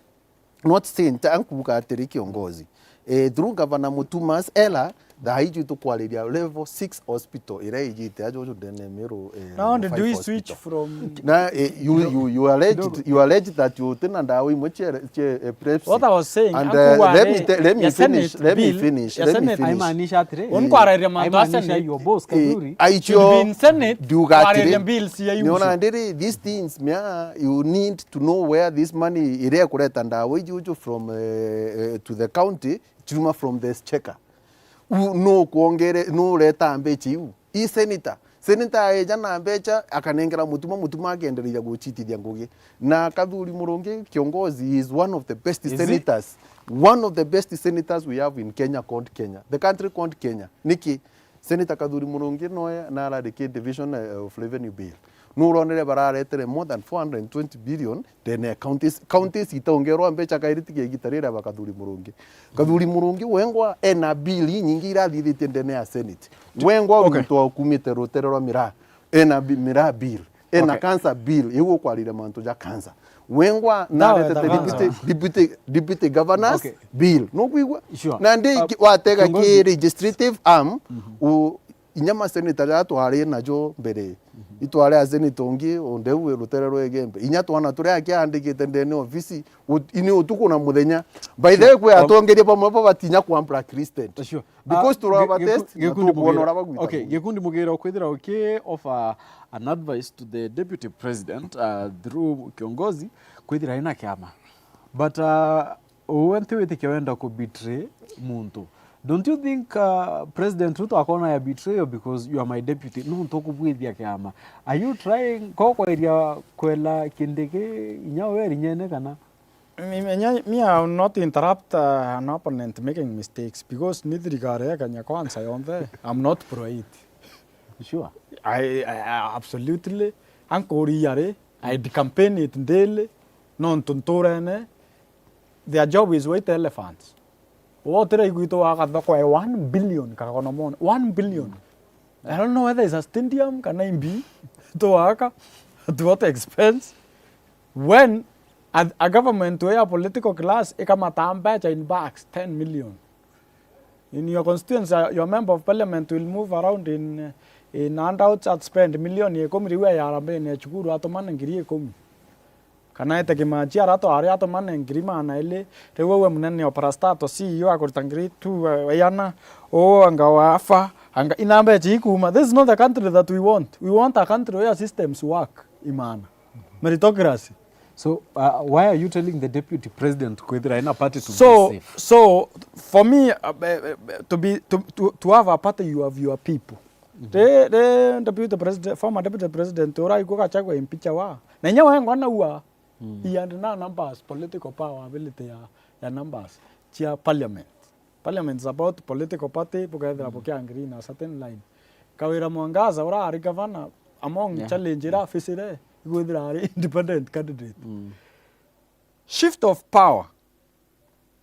Not saint, ankuga atiri, kiongozi. Eh, through Governor Mutuma's ela, thaa iji tukwariria level six hospital iria ijite ajo uju ndene Meru, eh, Now, level did five we hospital. Switch from Na, eh, you, you, you allege, kidogo. You allege that utina ndawa imwe cia, cia epilepsy. What I was saying, And, uh, akuga let me ri, te-, let me ya finish, Senate let me bill, finish, ya let me Senate finish. Aimaanisha atiri. Uni kwararia mantu a Aimaanisha Senate. Your boss, Kathuri. Eh, aicio Should be in Senate, ndiuga atiri. Kwararia bill cia Ni ona usual. Ndiri, these things, mia, you need to know where this money iria ikureta ndawa iji uju from, eh, eh, to the county, chuma from the exchequer. U-, no kuongere, no ureta mbecha iu. I senator. Senator aeja na mbecha, akanengera Mutuma, Mutuma akendereria guchitithia ngugi. Na Kathuri Murungi, kiongozi, he is one of the best Is he? Senators. One of the best senators we have in Kenya called Kenya. The country called Kenya. Niki? Senator Kathuri Murungi noe nararikie division, eh, of revenue bill. Nuronere bararetere more than four hundred and twenty billion ndene ya counties. Counties itaongerwa mbecha kairi tiga igita riria ba Kathuri Murungi. Kathuri Murungi wengwa ena bill inyingi irathithitie ndene ya Senate. Wengwa Okay. Muntu ukumite rutere rwa miraa. Ena bi-, miraa bill. Ena Okay. Cancer bill. Iu ukwarire mantu ja cancer. Wengwa Ndawa narete ya cancer. Deputy, deputy, deputy governors Okay. bill. Nukwigua? Sure. Na ndi Uh, ki-, watega kiongozi. Ki legislative arm, Mhm. u-, inya maseneta ja twari najo mbere. Mhm. Itwari a seneta ungi, unde u rutere rwa Igembe. Inya twana turia akiandikite ndene ofisi, ut-, ini utuku na muthenya. By the way, kwi Sure. atongeria bamwe bo batinya kwa blacklisted. Sure. Because Ah, turaba gi-, gi-, test, na gikundi tukwona mugire-, uraba gwita okay, guku. Gikundi mugire ukwithira uki offer an advice to the deputy president, uh, through kiongozi, kwithira ina kiama. But, uh, Uwe nti witikia wenda ku betray muntu. Don't you think, uh, President Ruto akona ya betrayal because you are my deputy? Nontu ukubwithia kiama. Are you trying ko kweria kwela Kindiki inya we rinyene kana? Me, me, me, I will not interrupt, uh, an opponent making mistakes because ni thirikari ya Kenya Kwanza yonthe. I'm not pro it. Sure. I, I, I absolutely. Ankuri yari, I campaign it daily. Nontu nturene, their job is white elephants. Wotira igwitu waka thoko ya one billion kagono mono. One billion. I don't know whether it's a stadium kana imbi. Tuwaka at what expense? When a, a government to a political class ikamata mbecha in bags, ten million. In your constituency, uh, your member of parliament will move around in, in handouts at spend milioni ikumi, riu e harambee-ini ya cukuru atumane ngiri ikumi. Kana ete kimachi ara twari atumane ngiri maana ili, riu we munene o parastatal C E O akuruta ngiri two, uh, iana, uu anga wa afa, anga ina mbecha ikuma. This is not the country that we want. We want a country where systems work, imana. Meritocracy. So, uh, why are you telling the deputy president kwithira ena party to So, be safe? So, for me, uh, uh, uh, to be, to, to, to have a party, you have your people. Mhm. The, the deputy president, former deputy president, ura iko Gachagua in picture wa. Na inya wengwa na ua, Mm. he had na numbers, political power, ability ya, ya numbers, chia parliament. Parliament is about political party, bukethira Mm. bukiangiri in a certain line. Kawira Mwangaza, ura ari governor, among Yeah. challenge ira Yeah. facire, igwithira ari independent candidate. Mm. Shift of power.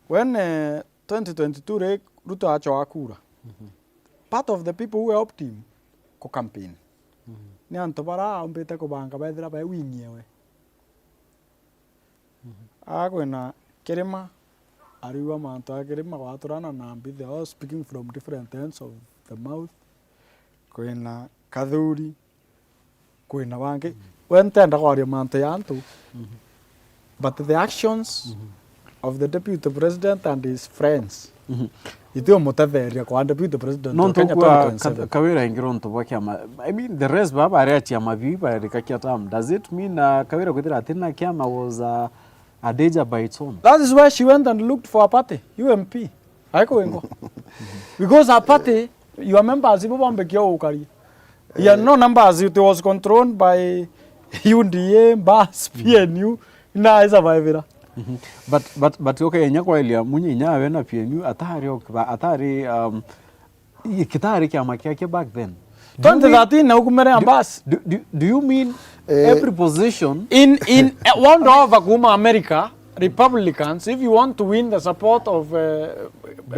When, eh, twenty twenty-two ri Ruto achoa kura, Mhm. part of the people who helped him ku campaign, Mhm. ni antu bara aumbite kubanga bethira bai wing yewe. Mhm. Akwina kirima, ariua mantu a kirima gwaturana na mbithi, all speaking from different ends of the mouth. Kwina Kathuri, kwina bangi. Mm. We ntenda kwaria mantu ya antu, Mhm. but the actions Mhm. of the deputy president and his friends Mhm. itiumutetheria kwa deputy president wa Nontu Kenya kwa twenty twenty-seven. Ka-, Kawira ingira untu bwa kiama. I mean, the rest baba ari a ciama biu barikakia term. Does it mean, uh, Kawira kwithira atina kiama was, uh, a danger by its own? That is why she went and looked for a party, U M P. Aikwingwa. Because a party, your members ibo bombekia ukaria. Yeah, no numbers, it was controlled by U D A, Mbas, P N U, na survivira. Mhm. But, but, but okay, inya kwa Elia Munyi, inya we na P N U, atari okiba-, atari, um, i-, kitari kiama kiake back then. Do you mean twenty thirteen na ukumere Mbas. Do, do, do you mean Eh. every position? In, in, eh, wonde ova kuma America, Republicans, if you want to win the support of, uh,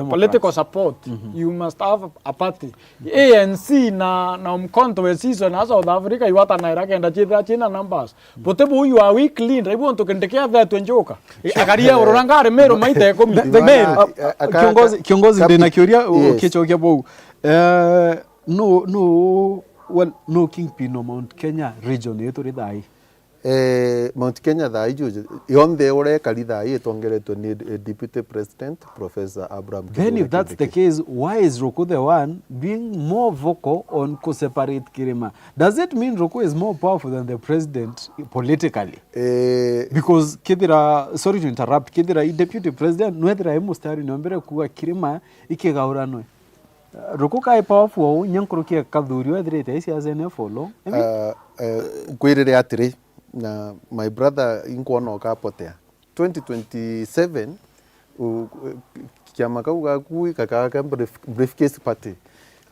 political support, you must have a party. A N C na, na Umkhonto we Sizwe na South Africa, iwatanaira kenda ciithira ciina numbers. Buti buu, you are weak link, ibu untu kindi kiathetwe njuka. Akaria urura ngari Meru maita ikumi. Meru. Kiongozi, kiongozi, ndina kiuria ukicokia buu. Eh, no, no, well, no kingpin o Mount Kenya region yetu ri thai. Eh, Mount Kenya thaa iji yonthe uria ekari thaa ii itongeretwe ni, eh, Deputy President Professor Abraham Then Kithure if that's the Kindiki. Case, why is Ruku the one being more vocal on ku separate Kirima? Does it mean Ruku is more powerful than the president politically? Eh, Because kethira, sorry to interrupt, kethira i Deputy President nwethira i mustari ni ombere kuuga Kirima ikigauranwe. Ruku kai powerful ou, inya nkuruki ya Kathuri wethirite i siasene follow. Maybe. Ah, eh, nkwirire atiri, na my brother inkwona ukapotea. Twenty twenty-seven, u-, kiama kau gaku gakaka brief-, briefcase party.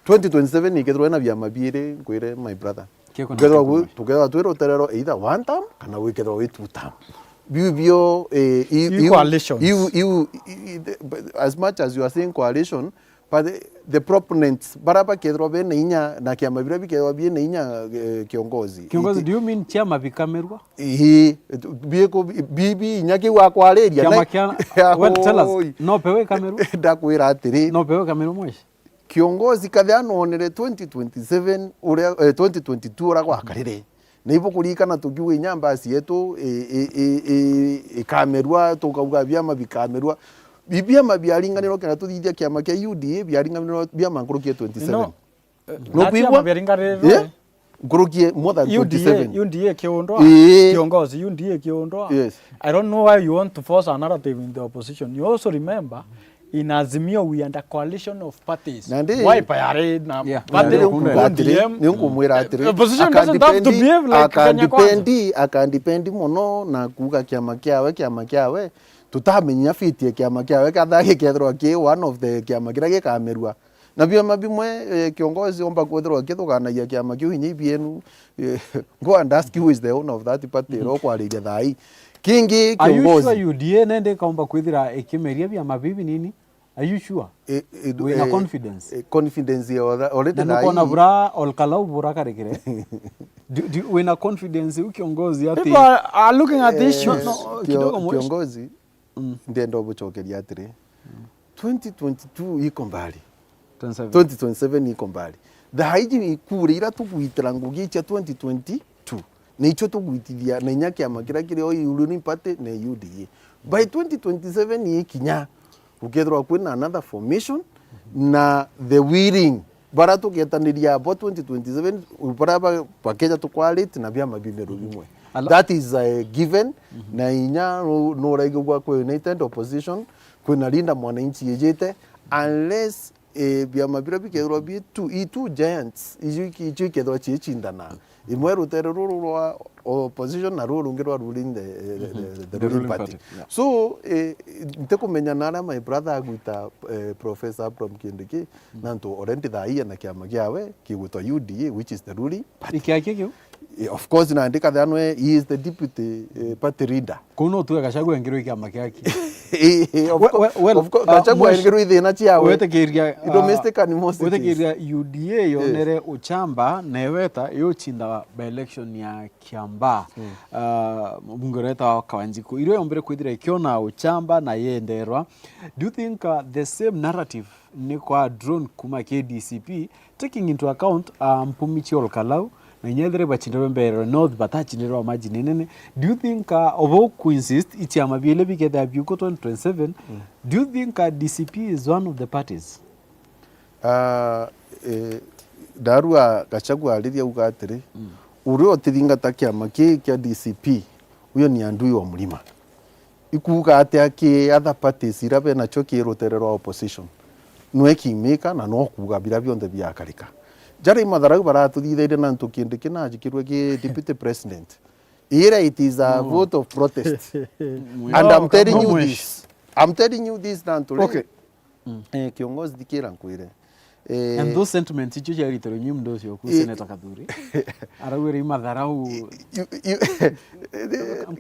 Twenty twenty-seven ikethirwa na biama biiri, nkwire my brother. Kiko na Tukethirwa kiko gwi-, tukethirwa twi ruterero either one term kana wikethirwa wi two term. Biu bio, eh, i-, I iu, coalitions. Iu, iu, i-, i-, the, but as much as you are saying coalition, but the, the proponents, bara bakethirwa bena inya, na kiama biria bikethirwa biena inya, eh, kiongozi. Kiongozi, Iti- do you mean ciama bikamerwa? Ii, biku-, bi-, bi-, inya kiu akwariria, Kiama na kia, well, tell us, Oi. No pewe ikamerwa? Ndakwira atiri, No pewe ikamerwa mweshi? Kiongozi kathia nonere twenty twenty-seven uria, eh, twenty twenty-two uria gwakarire. Na ibukuririkana tukiuga inya mbasi yetu i-, i-, i-, i-, ikamerua, tukauga biama bikamerua. Bi-, biama biaringanirwa kenda tuthithia kiama kia U D A, biaringanirwa biama nkuruki ya twenty-seven. No, eh, Nukwigua? Biaringanirwa, eh? Nkuruki ya more than U D A, twenty-seven. U D A kiundwa, Ii. Kiongozi, U D A kiundwa. Yes. I don't know why you want to force a narrative in the opposition. You also remember, in Azimio, we are under coalition of parties. Nandi Wiper yari na Yeah. party, Nandi nkuga atiri, O D M. Ni nkumwira atiri, Opposition doesn't have to akandipendi, behave like Kenya Kwanza. akandipendi, akandipendi muno na kuuga kiama kiawe, kiama kiawe. Tutamenya fiti ya kiama kiawe, kathaa gikethirwa ki one of the kiama kiria gikamerua. Na biama bimwe, eh, kiongozi omba kwithirwa akithuganagia kiama kiu inya ibienu. Eh, go and ask who is the owner of that party, ira ukwariria thaa ii. Kingi, Are you kiongozi sure U D A nende ikaumba kwithira ikimeria biama bibi nini? Are you sure? Eh, eh, Wina eh, confidence? Eh, confidence ya ora-, already Na thaa nukona ii. Bura Olkalau bura karekere. Do, do, wina confidence u kiongozi ati People are, are looking at the Eh, issues. No, no, kio-, kidogo mwesh. Kiongozi, Mm. Ndenda ubucokeria atiri, twenty twenty-two iko mbali. Twenty-seven. Twenty twenty-seven iko mbali. Thaa iji ikura ira tugwitira ngugi cia twenty twenty-two, na icio tugwitithia na inya kiama kiria kiri o ruling party na U D A. By twenty twenty-seven ikinya, gukethirwa kwina another formation, na the willing bara tugetaniria abo twenty twenty-seven, bara ba-, bakeja tukwaritie na biama bimeru bimwe. Ala- That is a given, na inya nu-, nuraigua kwi united opposition, kwina Linda Mwananchi ijite, unless, eh, biama biria bikethirwa bi two, i two giants, iju iki-, iju ikethirwa ciicindana. Imwe rutere ruru rwa opposition na ruru rungi rwa ruling the, the, the, the ruling party. Yeah. So, eh, ntikumenya naria my brother agwita, eh, Professor Abraham Kindiki, nontu already thaa ii ena kiama kiawe kigwitwa U D A, which is the ruling party. Ikiakia kiu? Eh, of course, nandi kathia nwe, he is the deputy, eh, party leader. Kuu no tuge Gachagua engirwe kiama kiaki. Eh, eh, of We-, course, we-, well, of course, uh, Gachagua Mwesh-, engirwe ithina ciawe. Wetikiria, uh, domestic animosity. Wetikiria U D A yonere uchamba na eweta yuchinda by election ya Kiambaa. Mm. Uh, mbunge uria wetagwa Kawanjiku. Irio yombire kwithira ikiona uchamba na yenderwa. Do you think, uh, the same narrative ni kwa drone kuma K D C P, taking into account, uh, mpumi cia Olkalau, na inya ethire bachindirwe mbere North, batachindirwe margin nene? Do you think, uh, obo ku insist ichiama biele bikethira biuko twenty twenty-seven? Mm. Do you think, uh, D C P is one of the parties? Ah, eh, ndarua Gachagua ariria auga atiri, mm, uria utithingata kiama kii kia D C P, uyo ni adui wa mlima. Ikuuga atia ki other parties iria benacio ki rutere rwa opposition? Nwe kingmaker na no kuuga biria bionthe biakarika. Jaria i matharau baratuthithirie na ntu kindi kinajikirwe ki deputy president. Ira it is a vote of protest. And I'm telling you this. I'm telling you this, na ntu ri. Okay. Mm. Eh, kiongozi, thikira nkwire. Eh, And those sentiments icio ciaritirwe nyi mndu ucio ku, eh, Senator Kathuri. Araugire i matharau. You, you,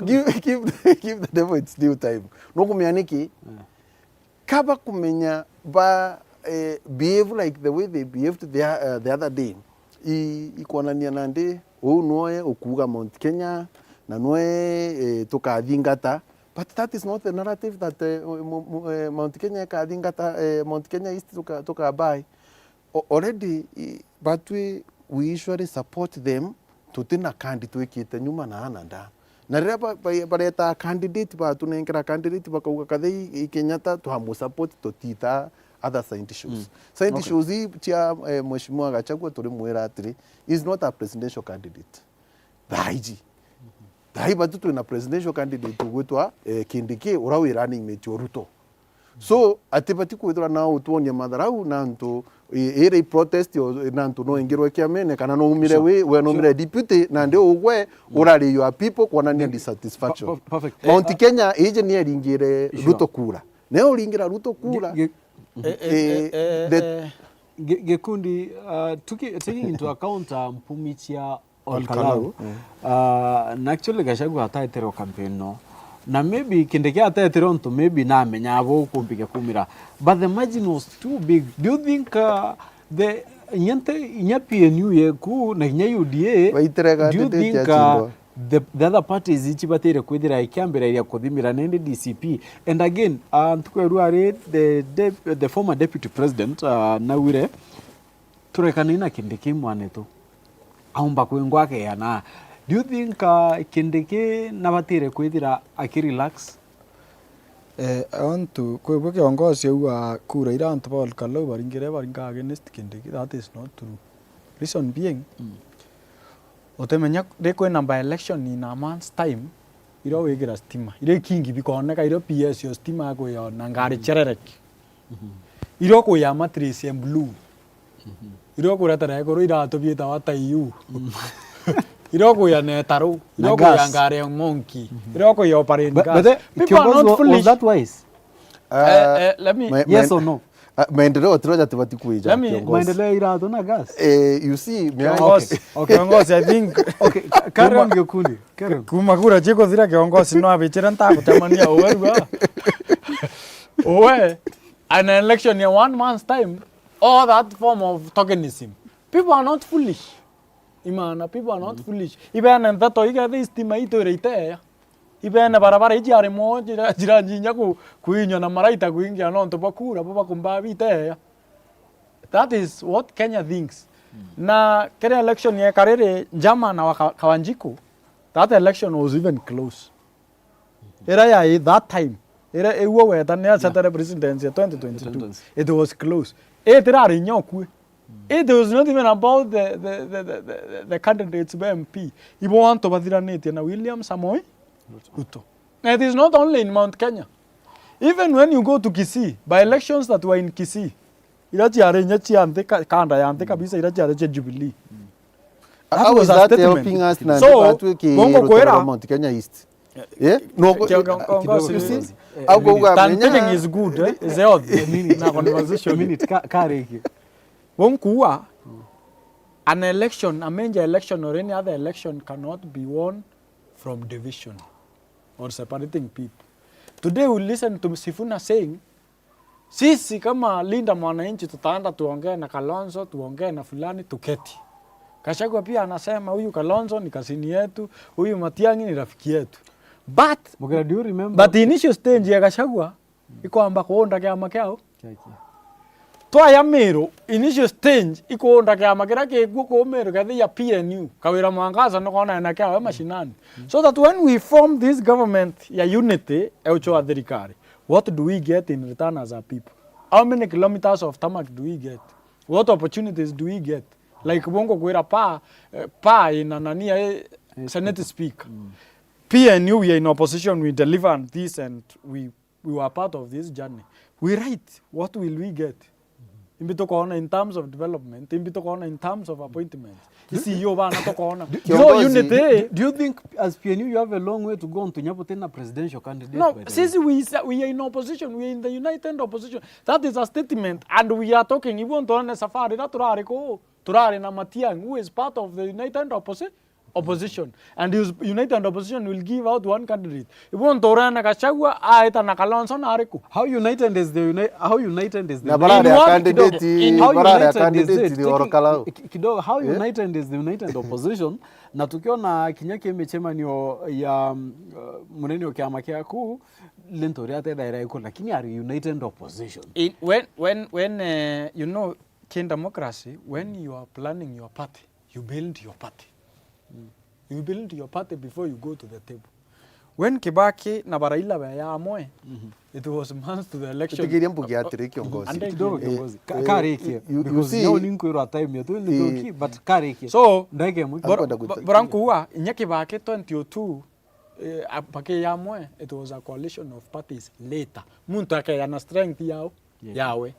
give, give, give the devil its due time. Nukumenya niki? Kaba kumenya ba, eh, behave like the way they behaved the, uh, the other day. I, ikwonania nandi, uu nwe ukuuga Mount Kenya, na nwe, eh, tukathingata. But that is not the narrative that, eh, mo-, mo-, eh, Mount Kenya ikathingata, eh, Mount Kenya East tuka-, tukabai. O-, already, i, batwi we usually support them, tuti na kandi twikite nyuma na ana nda. Na riria ba-, ba-, bareta candidate, batunenkera candidate, bakauga kathei i Kenyatta, twamusupport, tutita other side shows. Mm. Side, okay, shows ii cia, eh, Mheshimiwa Gachagua, turimwira atiri, is not a presidential candidate. Thaa iji. Thaa ii batu twina presidential candidate ugwitwa, eh, Kindiki, ura wiraniimitio Ruto. So, atibati kwithirwa na utwonia matharau na antu, i-, iri protest o-, na antu no ingirwe kiamene, kana no umire, sure, wi, we no umire, sure, deputy, nandi ugwe, mm, urari your people, kwonania, mm, dissatisfaction. Per-, per-, perfect. Mount, eh, Kenya, iji ni eringire, sure, Ruto kura. Nayo uringira Ruto kura. Gi-, gi-, eh, eh, eh, eh, the, eh, gi-, gikundi, uh, tuki-, taking into account, uh, mpumi cia Ol Kalou. Ol Kalou, mm. Uh, na actually Gachagua ataetere o campaign no. Na maybe Kindiki ataetere ontu maybe namenya abo kumpiga kumira. But the margin was too big. Do you think, uh, the, inya nte, inya P N U yeku na inya U D A, baitire, do you think, uh, the, the other parties ici batire kwithira ikiambiriria kuthimira nindi D C P? And again, uh, ntuku ya rua ri the, the, the former deputy president, uh, naugire, turekane na Kindiki mwanetu. Aumba kwingwa akeana. Do you think, uh, Kindiki nabatire kwithira akirelax? Eh, ontu kwibwe kiongozi au wa kura ira antu ba Ol Kalou baringire, baringa against Kindiki, that is not true. Reason being, mm, utimenya ri kwina by election in a month's time, ira wigira stima, ira ikingi bikooneka, ira P S yo stima akwiyona ngari, mm, cherereki. Mhm. Ira ukuya mattress ya blue. Mhm. Ira ukuretera ekuru iratu biitawa taiu. Mm. Ira ukuya netaru. Na ira ukuya gas. Ngari ya monkey. Mhm. Ira ukuya operate gas. But, but the, people are not foolish. Kiongozi, wa-, was that wise? Ah, eh, eh, let me, ma-, yes ma-, or no? Ah, maendeleo tiro jatibati kwija, let me, kiongozi. Maendeleo iratu na gas? Eh, you see, me, kiongozi, okay, okay, kiongozi, I think. Okay, ca-, carry on, Gikundi, carry on. Kuma kura chikuthira, kiongozi no abichire ntagutemania uwe rua. Uwe, an election in one month's time, all that form of tokenism. People are not foolish. Imana, people are not, mm, foolish. Ibene nteto igethi stima itu ira iteya. Ibene barabara iji ari mo jira, jira njinya ku-, kuinywa na maraita kuingia nontu bwa kura, bo bakumbaa biteya. That is what Kenya thinks. Mm. Na kiri election yeka riri Njama na wa Ka-, Kawanjiku, that election was even close. Ira ya that time, ira iwe weta ni acetere presidency ya twenty twenty-two, twenty twenty. It was close. Itirari inya ukue. It was not even about the, the, the candidates ba M P. Ibo antu bathiranitie na William Samoei Ruto. And it is not only in Mount Kenya. Even when you go to Kisii, by elections that were in Kisii, ira ciari inya cia nthi ka-, kanda ya nthi kabisa, ira ciari cia Jubilee. That was a statement. How is that helping us na, so, nthi batwiki bongo rutaro kwera, rwa Mount Kenya East? Eh? No, kio-, kio-, kio-, you see? Eh, au kuuga, minute. Menya, thinking is good, eh? Is healthy. A minute, na conversation. A minute, ka-, kariki. Bonkuwa, an election, a major election or any other election cannot be won from division or separating people. Today we listen to Sifuna saying, sisi kama Linda Mwananchi tutaenda tuongee na Kalonzo, tuongee na fulani, tuketi. Gachagua pia anasema, "Huyu Kalonzo ni kasini yetu, huyu Matiang'i ni rafiki yetu." But, Mukira, do you remember? But initial stage ya Gachagua ikwamba kuunda kiama kiao. Kiaki. Twaya Meru, initial stage ikuunda kiama kiria kikuo kuu Meru, kethia P N U, Kawira Mwangaza nukoona ena kiao mashinani. So that when we form this government ya unity, euchwa thirikari, what do we get in return as a people? How many kilometers of tarmac do we get? What opportunities do we get? Like, bongo kwira pa, eh, pa ina nani ya, eh, Senate Speaker. P N U, we are in opposition, we deliver on this and we, we were part of this journey. We write, what will we get? Imbi tukoona in terms of development, imbi tukoona in terms of appointments. Isi yo bana tukoona. So Kiongozi, unity. Do you think as P N U you have a long way to go on to nyabuti na presidential candidate? No, By the way? Sisi we, is- we are in opposition, we are in the united opposition. That is a statement and we are talking. Ibu ntuone safari ira turari ku, turari na Matiang'i who is part of the united opposition. Opposition. And his united opposition will give out one candidate. Ibu nturene Gachagua aita na Kalonzo na ariku. How united is the uni- how united is the Na barari In a what candidate, kidogo? In How barari a united is candidate it? ni oro Taking- Kalau. ki- kidogo, how Yeah. united is the united opposition? Na tukiona kinya ki michemanio ya mm, uh, munene wa kiama kiaku, lento ria tethaira iku, lakini are united opposition. In, when when when uh, you know, in democracy, when you are planning your party, you build your party. You build your party before you go to the table. When Kibaki na Raila were amwe, it was months to the election. Itigiria mbugi atiri, kiongozi. And then Kidogo Eh, kiongozi. Ka- eh, karikia. you- you Because see, nyau ni nkwirwa time yetu ni eh, thuki, but karikia. So, Ndagika imwe. Akwenda bor- gwita- bora nkuuga, inya Kibaki twenty oh two, eh, a- baki amwe, it was a coalition of parties later. Muntu akeya na strength yao, Yeah. yawe.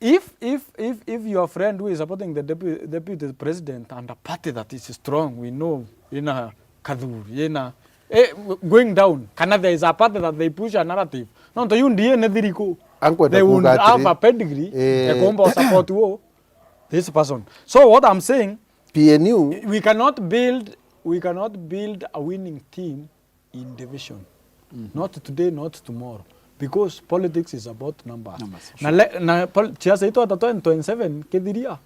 If, if, if, if your friend who is supporting the depu- deputy president and a party that is strong, we know, ina Kathuri, ina, eh, going down, kana there is a party that they push a narrative. No, to you ndiye ne thiriku. Ankwenda They would kuuga atiri, have a pedigree, eh, ekomba support wo, this person. So what I'm saying, P N U, we cannot build, we cannot build a winning team in division. Not today, not tomorrow. Because politics is about numbers. Numbers, Na, le, na pol- siasa itu hata twenty twenty-seven kithiria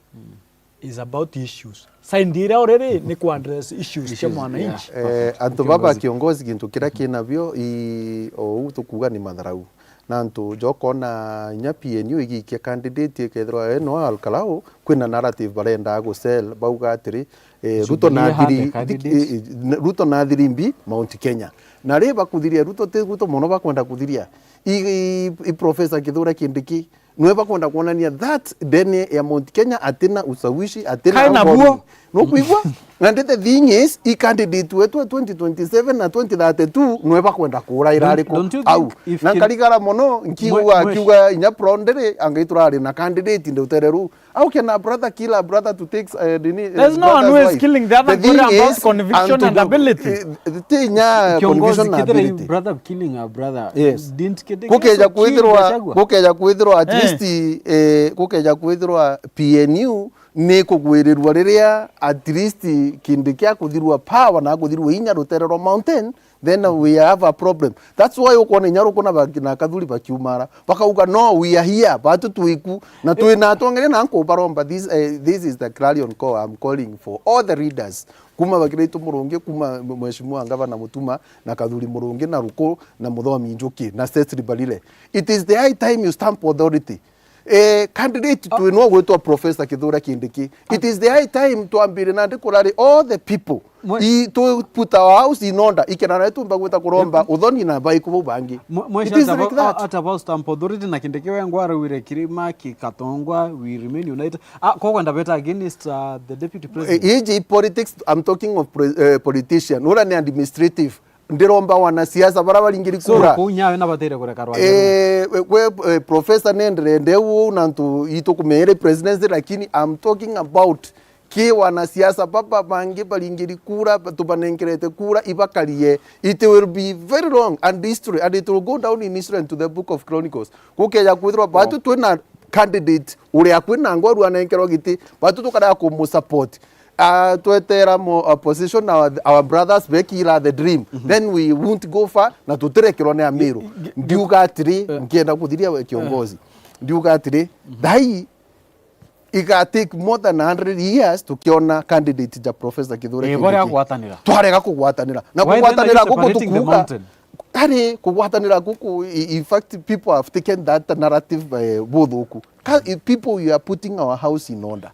is about issues. Side iria already ni ku address issues cia Issues, mwananchi. yeah. Eh, antu baba kiongozi, gintu kiria kinabio i ou tukuuga ni matharau. Na antu jokona inya P N U igikia candidate ikethirwa eno Ol Kalou, kwina narrative barenda gu sell, bauga atiri, eh, Ruto Jubilee na had thiri, a candidate. eh, eh, Ruto na thirimbi Mount Kenya. Na ri bakuthiria Ruto, ti Ruto mono bakwenda kuthiria. I, i, i Professor Kithure Kindiki, nwe bakwenda kuonania that ndene ya Mount Kenya atina ushawishi, atina Kae na authority. buo. Nukwigua? And the thing is, i candidate wetu wa twenty twenty-seven na twenty thirty-two nwe bakwenda kuraira Don't- ariku don't you au. think if Na Kin- nkarigara mono nkiuga, Mwe- mwe- kiuga inya Pro Ndere, angai turari na candidate nde utere ru. How can a brother kill a brother to take, uh, nini, uh, There's no one who brother's is wife? killing the other The thing brother about is, conviction antu and bu- ability. Eh, ti inya Kiongozi, conviction na kithira ability. Brother killing a brother. Yes. Didn't Kindiki Gukeja also kill kwithirwa, Gachagua? gukeja kwithirwa at Eh. least, eh, gukeja kwithirwa P N U ni kugwirirwa riria at least Kindiki akuthirwa power na akuthirwa inya rutere rwa mountain, then we have a problem. That's why ukwona inya ruku na baki-, na Kathuri bakiumara. Bakauga, "No, we are here, batu twiku, na twi na atongere na nkubaromba." This, eh, this is the clarion call I'm calling for all the leaders. Kuma Bakiraitu Murungi, kuma Mheshimiwa Gavana Mutuma, na Kathuri Murungi, na Ruku, na Muthomi Njuki, na Cecily Mbarire. It is the high time you stamp authority. Eh, candidate tu no gwitwa Professor Kithure Kindiki. It is the high time twambire nandi kurari all the people. Mwe- I to put our house in order. Ikena na tumba gwita kuromba uthoni na baiku bau bangi. Mwe- mwe It is hata like ba- that. Hata ba stamp authority na Kindiki wengwa araugire Kirima, Katongwa, we remain united. Ah, kogo ndabeta against uh, the deputy president. Eh, iji politics, I'm talking of pre- eh, politician. Ura ni administrative. Ndiromba wanasiasa bara baringiri So, kura. Ruku nyawe nabatere kureka rwanda. Eh, we, we, eh, professor nendere ndeu na ntu itukumere presidency, lakini I'm talking about ki wanasiasa baba bangi baringiri kura, tubanenkerete kura ibakarie. It will be very long and history, and it will go down in history and to the book of Chronicles. Gukeja kwithirwa batu twina candidate uria kwina ngwaru anenkerwa giti, batu tukarega kumusupport. Uh, twetera mo opposition, our, our brothers bekira the dream, then we won't go far na tutirekerwa ni Amiru. Ndiuga atiri, nkienda kuthiria we kiongozi, ndiuga atiri, thai iga take more than a hundred years tukiona candidate ja Professor Kithure Eh, Kindiki. boria gwatanira. Twarega kugwatanira. Na Why then are you kugwatanira guku separating the tukuuga, mountain? Kari kugwatanira guku, i- in fact, people have taken that narrative, eh, buthuku. Ka- i- people, we are putting our house in order.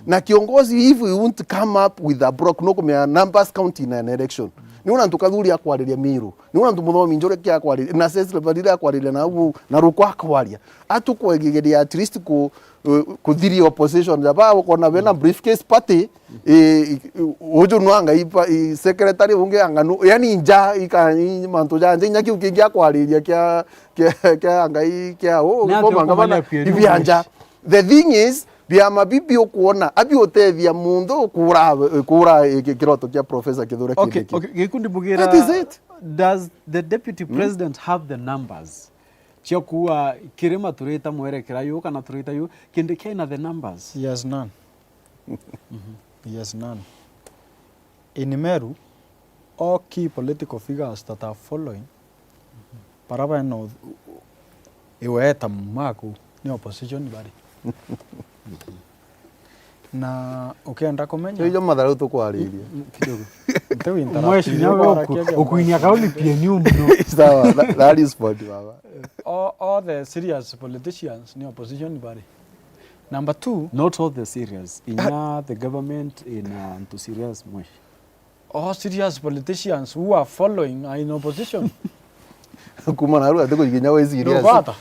Na kiongozi, if we won't come up with a block, no kumenya numbers count in an election. Ni una ntu Kathuri akwariria Miru. Ni una ntu Muthomi Njuri akwariria. Na Cecily Mbarire akwariria na u, na Ruku akwaria. Atukwegeria at least ku, eh, kuthiria opposition. Jaba ukona bena briefcase party, eh, uju no anga ipa, i secretary ungi anga no, yani nja, ika, i mantu ja nja, inya kiu kingi akwariria kia, kia, kia anga i, kia, oh, Ni ibo ati manga bana, ukumenya P N U ibi anja. The thing is, biama bibi ukuona abi utethia muntu kura, kura ki-, kiroto kia Professor Kithure Okay, Kindiki. Okay, gikundi bugira, That is it. Does the deputy president have the numbers cia kuwa kirima turita mwerekera yu kana turita yu, Kindiki ena the numbers? He has none. He has none. In Meru, all key political figures that are following, bara bena u-, u-, iweta maku ni opposition bari. Na ukienda kumenya Ijo matharau tukwariria. Kidogo. Mheshimiwa, ukuinia kauli P N U mno. Sawa, that, that is point, baba. All, all the serious politicians ni opposition bari. Number two, not all the serious. Inya the government in uh, into serious mweshi. All serious politicians who are following are in opposition. Kuma na rua tuko ikinya we serious. Rubata.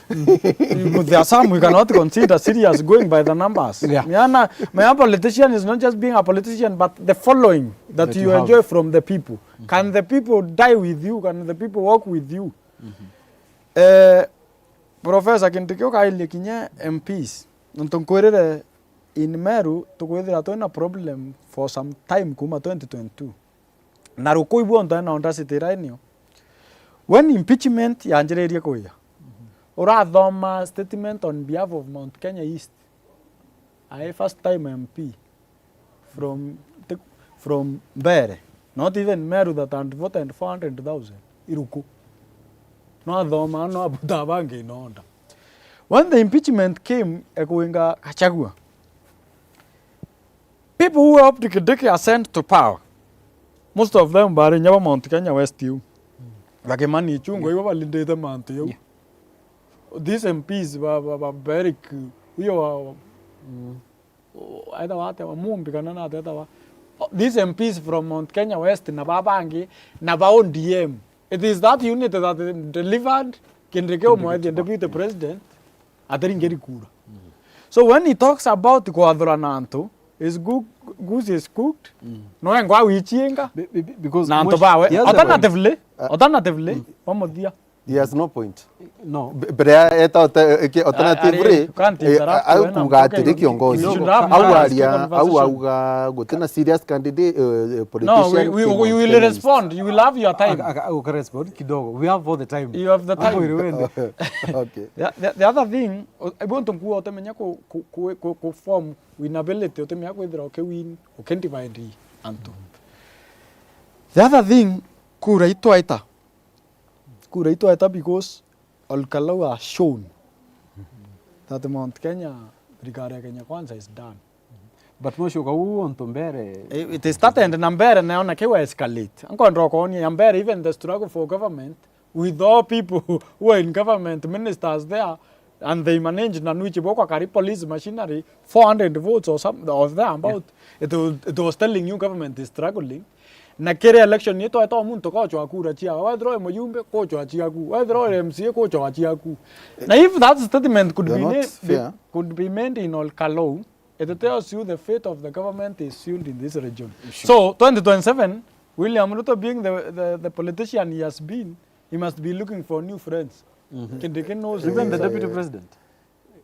There are some we cannot consider serious going by the numbers. Yeah. Miana, my politician is not just being a politician, but the following that, that you, you enjoy have from the people. Can the people die with you? Can the people walk with you? Eh, Professor Kindiki ukairie kinya M Ps. Nontu nkwirire in Meru tukwithira twina problem for some time kuma twenty twenty-two. Na ruku ibu onto ena audacity ira inio. When impeachment yanjiririe kuya, urathoma statement on behalf of Mount Kenya East. Ae first time M P from, from Mbeere, not even Meru that had voted four hundred thousand iruku. No athoma, no abuta bangi in order. When the impeachment came, ekuinga Gachagua, people who helped Kindiki ascend to power, most of them bari nyaba Mount Kenya West iu. Bakimani Ichung'wa ibo balindite mantu yau. Yeah. These M Ps ba, ba, ba Beric, uyo wa, mm, o-, aithawa atia wa Mumbi kana na atia aithawa. O, these M Ps from Mount Kenya West na ba bangi, na ba O D M. It is that unity that delivered Kindiki umwethia deputy president, ataringiri kura. So when he talks about kwathurana antu, is goo-, goose is cooked, no engwa wichienga. Be-, be-, be-, because na antu bawe. Alternatively, alternatively, bamuthia. He has no point. No. B-, mbere ya eta ote-, eke-, alternative ri, au kuga atiri kiongozi. Au aria, au auga gutina serious candidate, eh, eh, politician. No, we, we, we will respond. You will have your time. Aka-, aka-, uka respond kidogo. We have all the time. You have the time. Okay. The, the, the other thing, o-, ibu ntu nkuwa utemenya ku, ku, ku, ku, ku form winnability, utemenya kwithira uki win, uki divide antu. The other thing, kura itwaita. Kura itwaeta because Ol Kalou has shown that Mount Kenya, thirikari ya Kenya Kwanza is done. But mwisho kau onto mbere. It, it started na mbere na ona kiu escalate. Ankwenda ukonia ya mbere, even the struggle for government with all people who are in government, ministers there, and they managed na nwichi bokwa kari police machinery, four hundred votes or some, or thereabout. Yeah. It was, it was telling you government is struggling. Na kiri election ni tweta muntu kochwa kura chiawe. Wethirwa uri mujumbe, kochwa chiaku. Wethirwa uri M C A, kochwa chiaku. Na if that statement could be made, could be made in Ol Kalou, it tells you the fate of the government is sealed in this region. Sure. So, twenty twenty-seven, William Ruto being the, the, the politician he has been, he must be looking for new friends. Mm-hmm. Kindiki knows. Even the deputy president.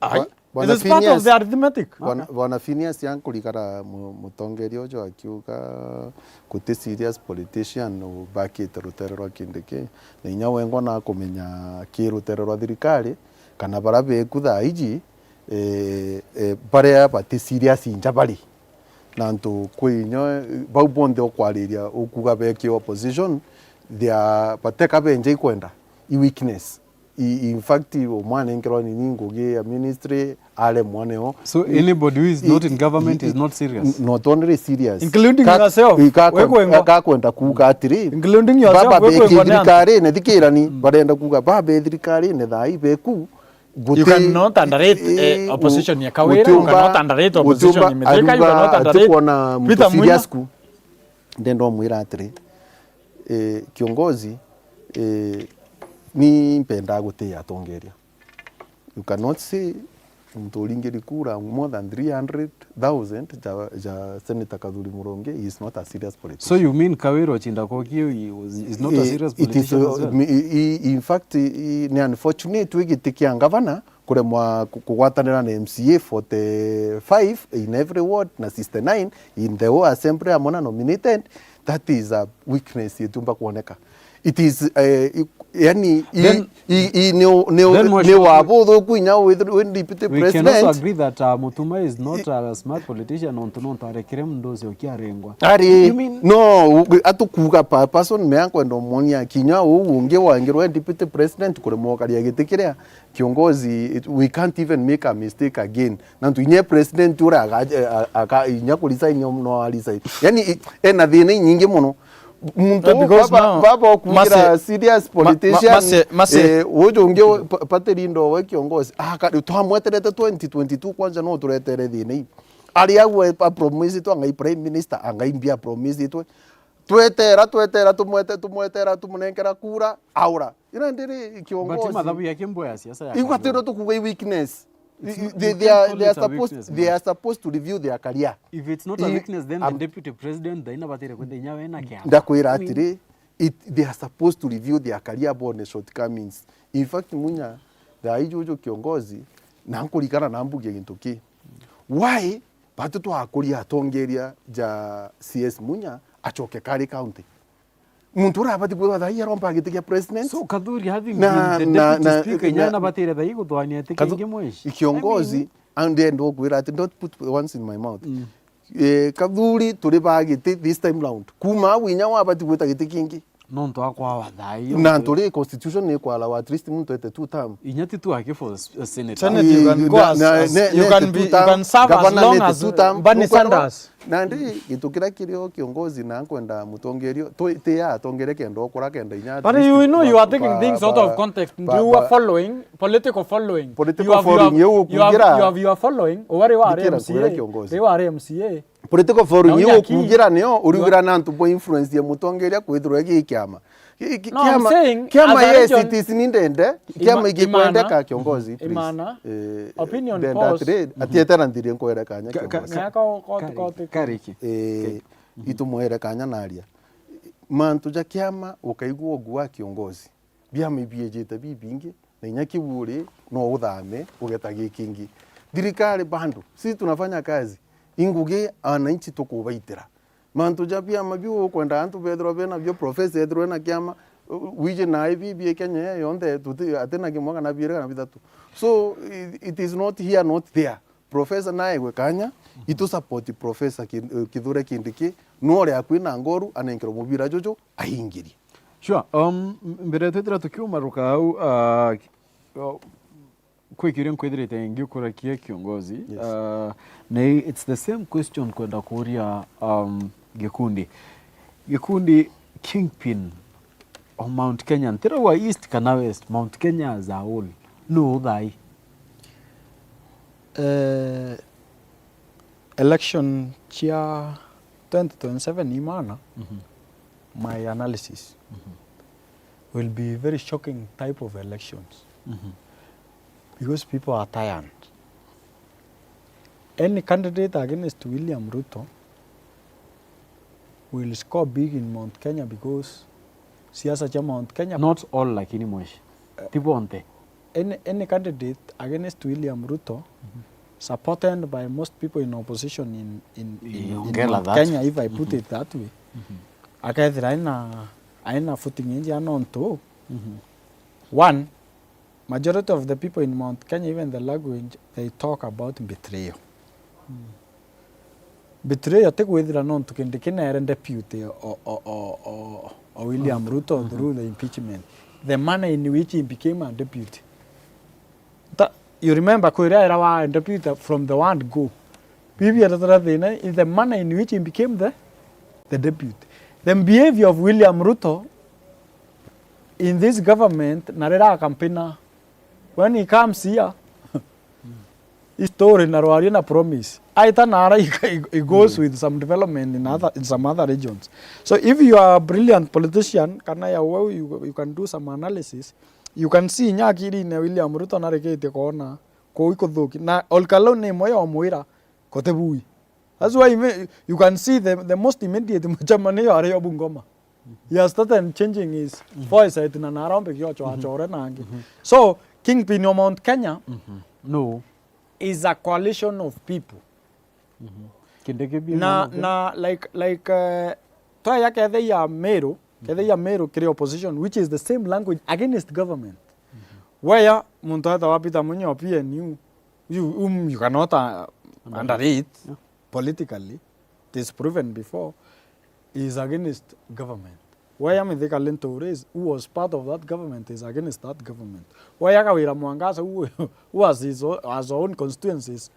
Ai, it is part of the arithmetic. Bwana, Bwana Phineas ankurikara mu-, mutongeria uju akiuga guti serious politician ubakite rutere rwa Kindiki, na inya wengwa nakumenya ki rutere rwa thirikari kana bara beku thaa iji, eh, eh, baria bati serious inja bari. Na antu kwi inya, eh, bau bonthe ukwariria ukuga beki opposition, they are, bateka benja ikwenda, i weakness. I-, in fact, omwana enkerwa nini ngugi ya ministry, aremwa neo. So anybody who is not in government is not serious? Not only serious. Including yourself. Wekwengwa. Kakwenda kuuga atiri, including yourself, baba beki thirikarine, thikirani, barenda kuuga baba thirikarine thaa ii beku. You cannot underrate, eh, opposition ya Kawira, you cannot underrate opposition ya Mithika, you cannot underrate Peter Munya. Ndenda umwira atiri, eh, kiongozi, eh, ni mpendaa gutia atongeria. You cannot say muntu uringiri kura more than three hundred thousand ja, ja Senator Kathuri Murungi, he is not a serious politician. So you mean Kawira Ochinda Koki is not a serious politician as well? Eh, it is, uh, in fact, i-, ni unfortunate wi giti kia ngavana Kuremwa ku-, kugwatanira na M C A forty-five in every ward na sixty-nine in the whole assembly amwe na nominated, that is a weakness itiumba kuoneka. It is, eh, i-, yani, i-, Then, i-, i-, ni u-, ni u-, then, ni Mheshimiwa, wabuthuku inya wi-, wi deputy we can also president. Agree that, uh, Mutuma is not a smart politician, nontu, nontu arekere mundu ucio kiarengwa. Ari, you mean, no, u-, atukuga per person, me ankwenda umwonia kinya uu ungi wangirwe deputy president kuremwa ukaria giti kiria kiongozi, it, we can't even make a mistake again. Nantu inya president uria aga, a-, aka, inya ku resign no, no a resign. Yani, i-, ena thina inyingi muno. Muntu, no, because baba, now, baba okugira Mercy, serious Ma-, Ma-, politician, Mercy, Mercy. Eh, uju ungi pa-, Pateri Ndowe kiongozi. Ah, ka-, twamweterete twenty twenty-two kwanza no turetere thina ii. Ari au a promise tu angai prime minister, angai mbia promise tu. Twetera, twetera, tumwete-, tumwetera, tumunenkera kura, aura. Ira ndiri kiongozi. But mathabu ya kimbo ya siasa ya Igua tiro tukuga i weakness. It's I-, not, they, you they can't are, call they are it a supposed, weakness, they man. Are supposed to review their career. If it's not a I-, weakness, then the am- deputy president, thaina batire kwenda inya we na kiama. Ndakwira I mean, atiri, it, they are supposed to review their career bone shortcomings. In fact, Munya, thaa iji uju kiongozi, na nkurikana na mbuge gintu ki. Why batu twakuria atongeria ja C S Munya acoke kari county? Muntu uria abati kwithirwa thaa ii aromba giti kia president. So, Kathuri having na, been the na, deputy na, speaker, inya na, na batire thaa ii guthwania iti Kathu-, kingi mweshi. Kiongozi, I mean, and then ndokwira ati, don't put words in my mouth. Mm. Eh, Kathuri turi ba giti this time round. Kuma au inya wabati gwita giti kingi. Nontu akwawa thaa ii. Na turi constitution ni kwalawa at least muntu ete two term. Inya ti tu aki for s-, a senator. Senator, you can go as, as, you can be, you can serve as long as Bernie Sanders. Nandi, gintu kiria kirio kiongozi na nkwenda mutongerio, tu-, ti ya atongeria kenda okura kenda inya at least. But you know, you are taking things out of context. You are following, political following. Political following, you have, you have, you have, you are following, wari wa M C A, kiongozi. Wari wa M C A. Political following, na iu unya ki? Ukugira nio uriugira na antu bo influence ya mutongeria kwithirwa gi kiama. Ki-, ki-, no, I'm saying, kiama, as a yes, region, it is needed, eh? Kiama igikwendeka, kiongozi, please. Imana, eh, opinion polls. Atietera nthiri nkwere kanya, ka-, ka-, kiongozi. Ka-, ka-, ka-, Kariki. Eh, itumwere kanya naria. Mantu ja kiama ukaigua ugu wa kiongozi. Biama ibiejete bibingi, na inya kiu uri no uthame ugeta gikingi. Thirikari bado, sisi tunafanya kazi. Ingugi wananchi tukubaitira. Mantu ja biama biu ukwenda antu bethirwa bena bio, professor ethirwe na kiama, u-, wiji na I B B A Kenya ya yonthe, tuti, atina kimwe kana biiri kana bithatu. So, i-, it is not here, not there. Professor naegwe kanya, itu support Professor Ki-, Kithure Kindiki, no uria akwina ngoru, anenkerwe mubira juju, aingirie. Sure. Um, m-, mbere twithira tukiumaruka au, uh, ki-, uh, kwi kiuria nkwithirite ngikurakia kiongozi. Yes. Uh, na i-, it's the same question kwenda kuria, um, Gikundi. Gikundi, kingpin of Mount Kenya, ntirauga East kana West, Mount Kenya as a whole, nu uthai? Eh, election cia twenty twenty-seven imana, mhm, my analysis, mhm, will be very shocking type of elections. Mhm. Because people are tired. Any candidate against William Ruto will score big in Mount Kenya because siasa cia Mount Kenya. Not all, lakini mweshi. Eh, ti bonthe. Any, any candidate against William Ruto, mhm, supported by most people in opposition in, in, in, in Mount Kenya, if I put, mhm, it that way, mhm, akethira aina, aina footing injia nontu, mhm, one, majority of the people in Mount Kenya, even the language, they talk about betrayal. Mm. Betrayal ti gwithira nontu Kindiki nere deputy o, o, o, o, o William, mm, Ruto, mhm, through the impeachment. The manner in which he became a deputy. Ta, you remember kwiria era wa deputy from the word go. Bibi atatara thina, in the manner in which he became the, the deputy. The behavior of William Ruto in this government, na rira akampina, when he comes here, his story na rwaria na promise. Aita na ara, he, he goes, mm, with some development in other, in some other regions. So if you are a brilliant politician, kana ya wewe, you, you can do some analysis, you can see inya akirine William Ruto narikitie kwona kuu ikuthuki. Na Olkalau ni imwe ya umwira, kutibui. That's why you may, you can see the, the most immediate mucemanio ari o Bungoma. He has started changing his, mhm, voice, ati na narombe kiocho, mhm, achore nangi. Mhm. So, Kingpin o Mount Kenya No. is a coalition of people. Kindiki bi Na, mwana na like, like, uh, twaya ketheia Meru, ketheia Meru kiri opposition, which is the same language against government. Where muntu etawa Peter Munya o P N U, you, whom you cannot uh, underrate Yeah. politically, it is proven before, is against government. Where Mithika Linturi is, who was part of that government, is against that government. Where Kawira Mwangaza, who, who has his o-, has own constituencies,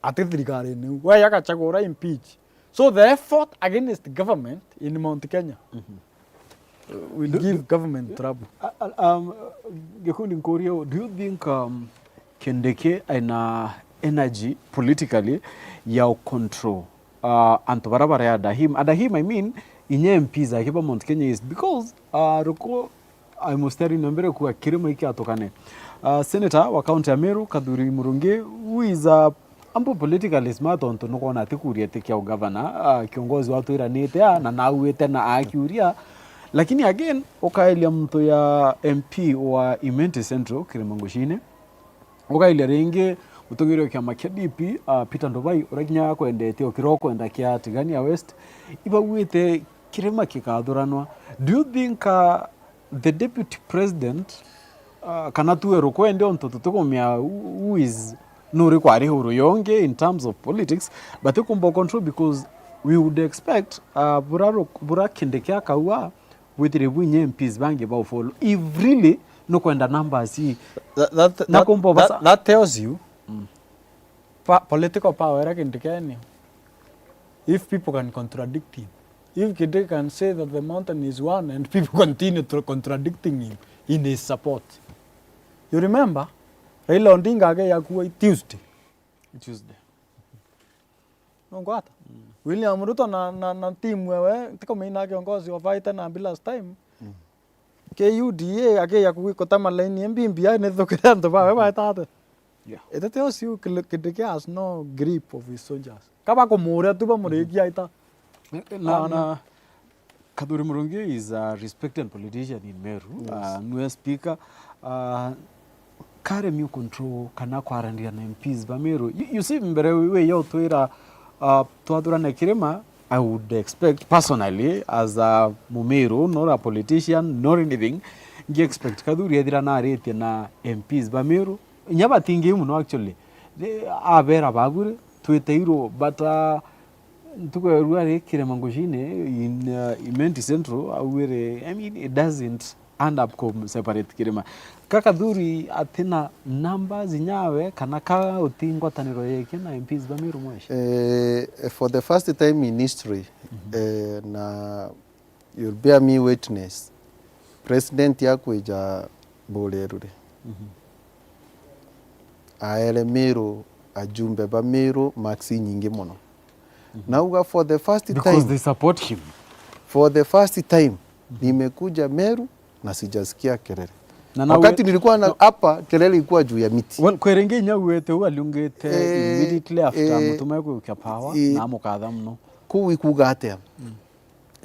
ati thirikari-ini iu. Where Gachagua ura impeach. So the effort against government in Mount Kenya will give government trouble. Uh, uh, um, Gikundi, nkuria, do you think um, Kindiki aina energy politically ya control uh, antu bara bari under him? Under him, I mean, inya M Ps ake ba Mount Kenya East, because uh, ruko I must tell you, mbere kuga kirima iki atukane. Uh, Senator wa county ya Meru, Kathuri Murungi, who is a ambo politically smart, ontu nukwona atikuria ati kia ugavana, uh, kiongozi watwiranite a, na nauite na akiuria. Lakini again, ukaelia muntu ya M P wa Imenti Central, Kirima Ngucine, ukaelia ringi mutongeria wa kiama kia D P, uh, Peter Ndubai, uria kinya akwendete o kiria ukwenda kia Tigania West, ibauite kirima kikathuranwa. Do you think uh, the deputy president uh, kana tuwe rukwende, ontu tutikumia who, who is nuri kwari huru yonge in terms of politics, but ikumba control, because we would expect uh, bura ru- bura Kindiki akaua, bwithire bwinya M Ps bangi bau follow if really nukwenda numbers ii. That, that, Na that, kumba that, basa- that tells you pa, political power iria Kindiki ena, if people can contradict him, if Kindiki can say that the mountain is one and people continue to contradicting him in his support. You remember, Raila Odinga age yakua Tuesday. Tuesday. Nungwata? William Ruto na, na, na timu ewe, tikumenya kiongozi obaite na last time. K U D A akeya kugwikota malaini embimbi ai nithukire antu bawe baetate. Yeah. It tells you Kindiki has no grip of his soldiers. Kaba kumuria tu bamurikia aita. Na, na Kathuri Murungi is a respected politician in Meru. Uh, nwe speaker. Uh, karemio control kana kwaranira na M Ps ba Meru. You, you see, mbere we yo twira uh, twathurana kirima, I would expect personally as a Mumiru, not a politician, not anything, ngi expect Kathuri ethira naritie na M Ps ba Meru. Inya batingi muno actually. Abera babure twiteirwo, but uh, ntuku ya rua ri Kirima Ngucine in uh, Imenti Central, augire, I mean, it doesn't end up ku separate Kirima. Ka Kathuri atina numbers inya we, kana ka uti ngwataniro yeke na M Ps ba Meru mweshi? Eh, for the first time in history, eh, na you'll bear me witness, president akwija Burerure, aere Meru, ajumbe ba Meru marks nyingi muno. Nauga for the first Because time, they support him. for the first time nimekuja Meru na sijasikia kelele. Na, na Wakati we- nilikuwa na hapa, kelele ilikuwa juu ya miti. Well, kwerenge inya uete u aliungite Eh, immediately after eh, mutuma kuukia power eh, na mukatha muno. Kuu ikuuga atia?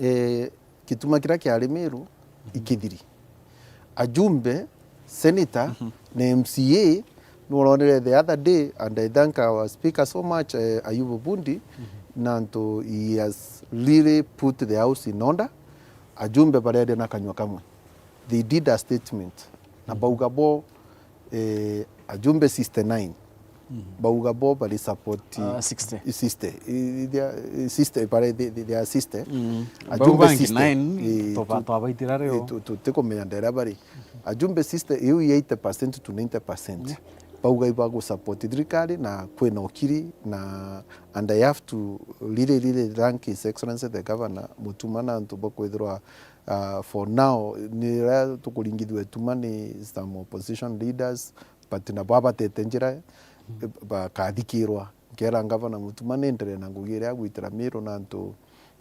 Eh, gituma kiria kiari Meru ikithiri. Ajumbe, senator, na M C A, nuronere the other day, and I thank our speaker so much, eh, Ayubu Bundi, nantu he has really put the house in order. Ajumbe bareria na kanyua kamwe. They did a statement. Na bauga bo, eh, ajumbe sixty-nine. Bauga bo bari support Ah, sixty. sixty. I- i- they are, eh, sixty, bare they, they, they are sixty. Mm. Ajumbe Baubangi sixty. Nine, Eh, toba- tu- twabaitira rio. eh, tu- tu- tikumenya ndera bari. Ajumbe sixty, iu ya eighty percent to ninety percent. Bauga ibagu support thirikari na kwina ukiri na, and I have to really, really thank His Excellency the Governor Mutuma na antu bakwithirwa, uh, for now, ni ria tukuringithua ituma ni some opposition leaders, but nabo abatete njira, bakathikirwa. Nkera Governor Mutuma ni endelee na ngugi iria agwitira Meru na antu,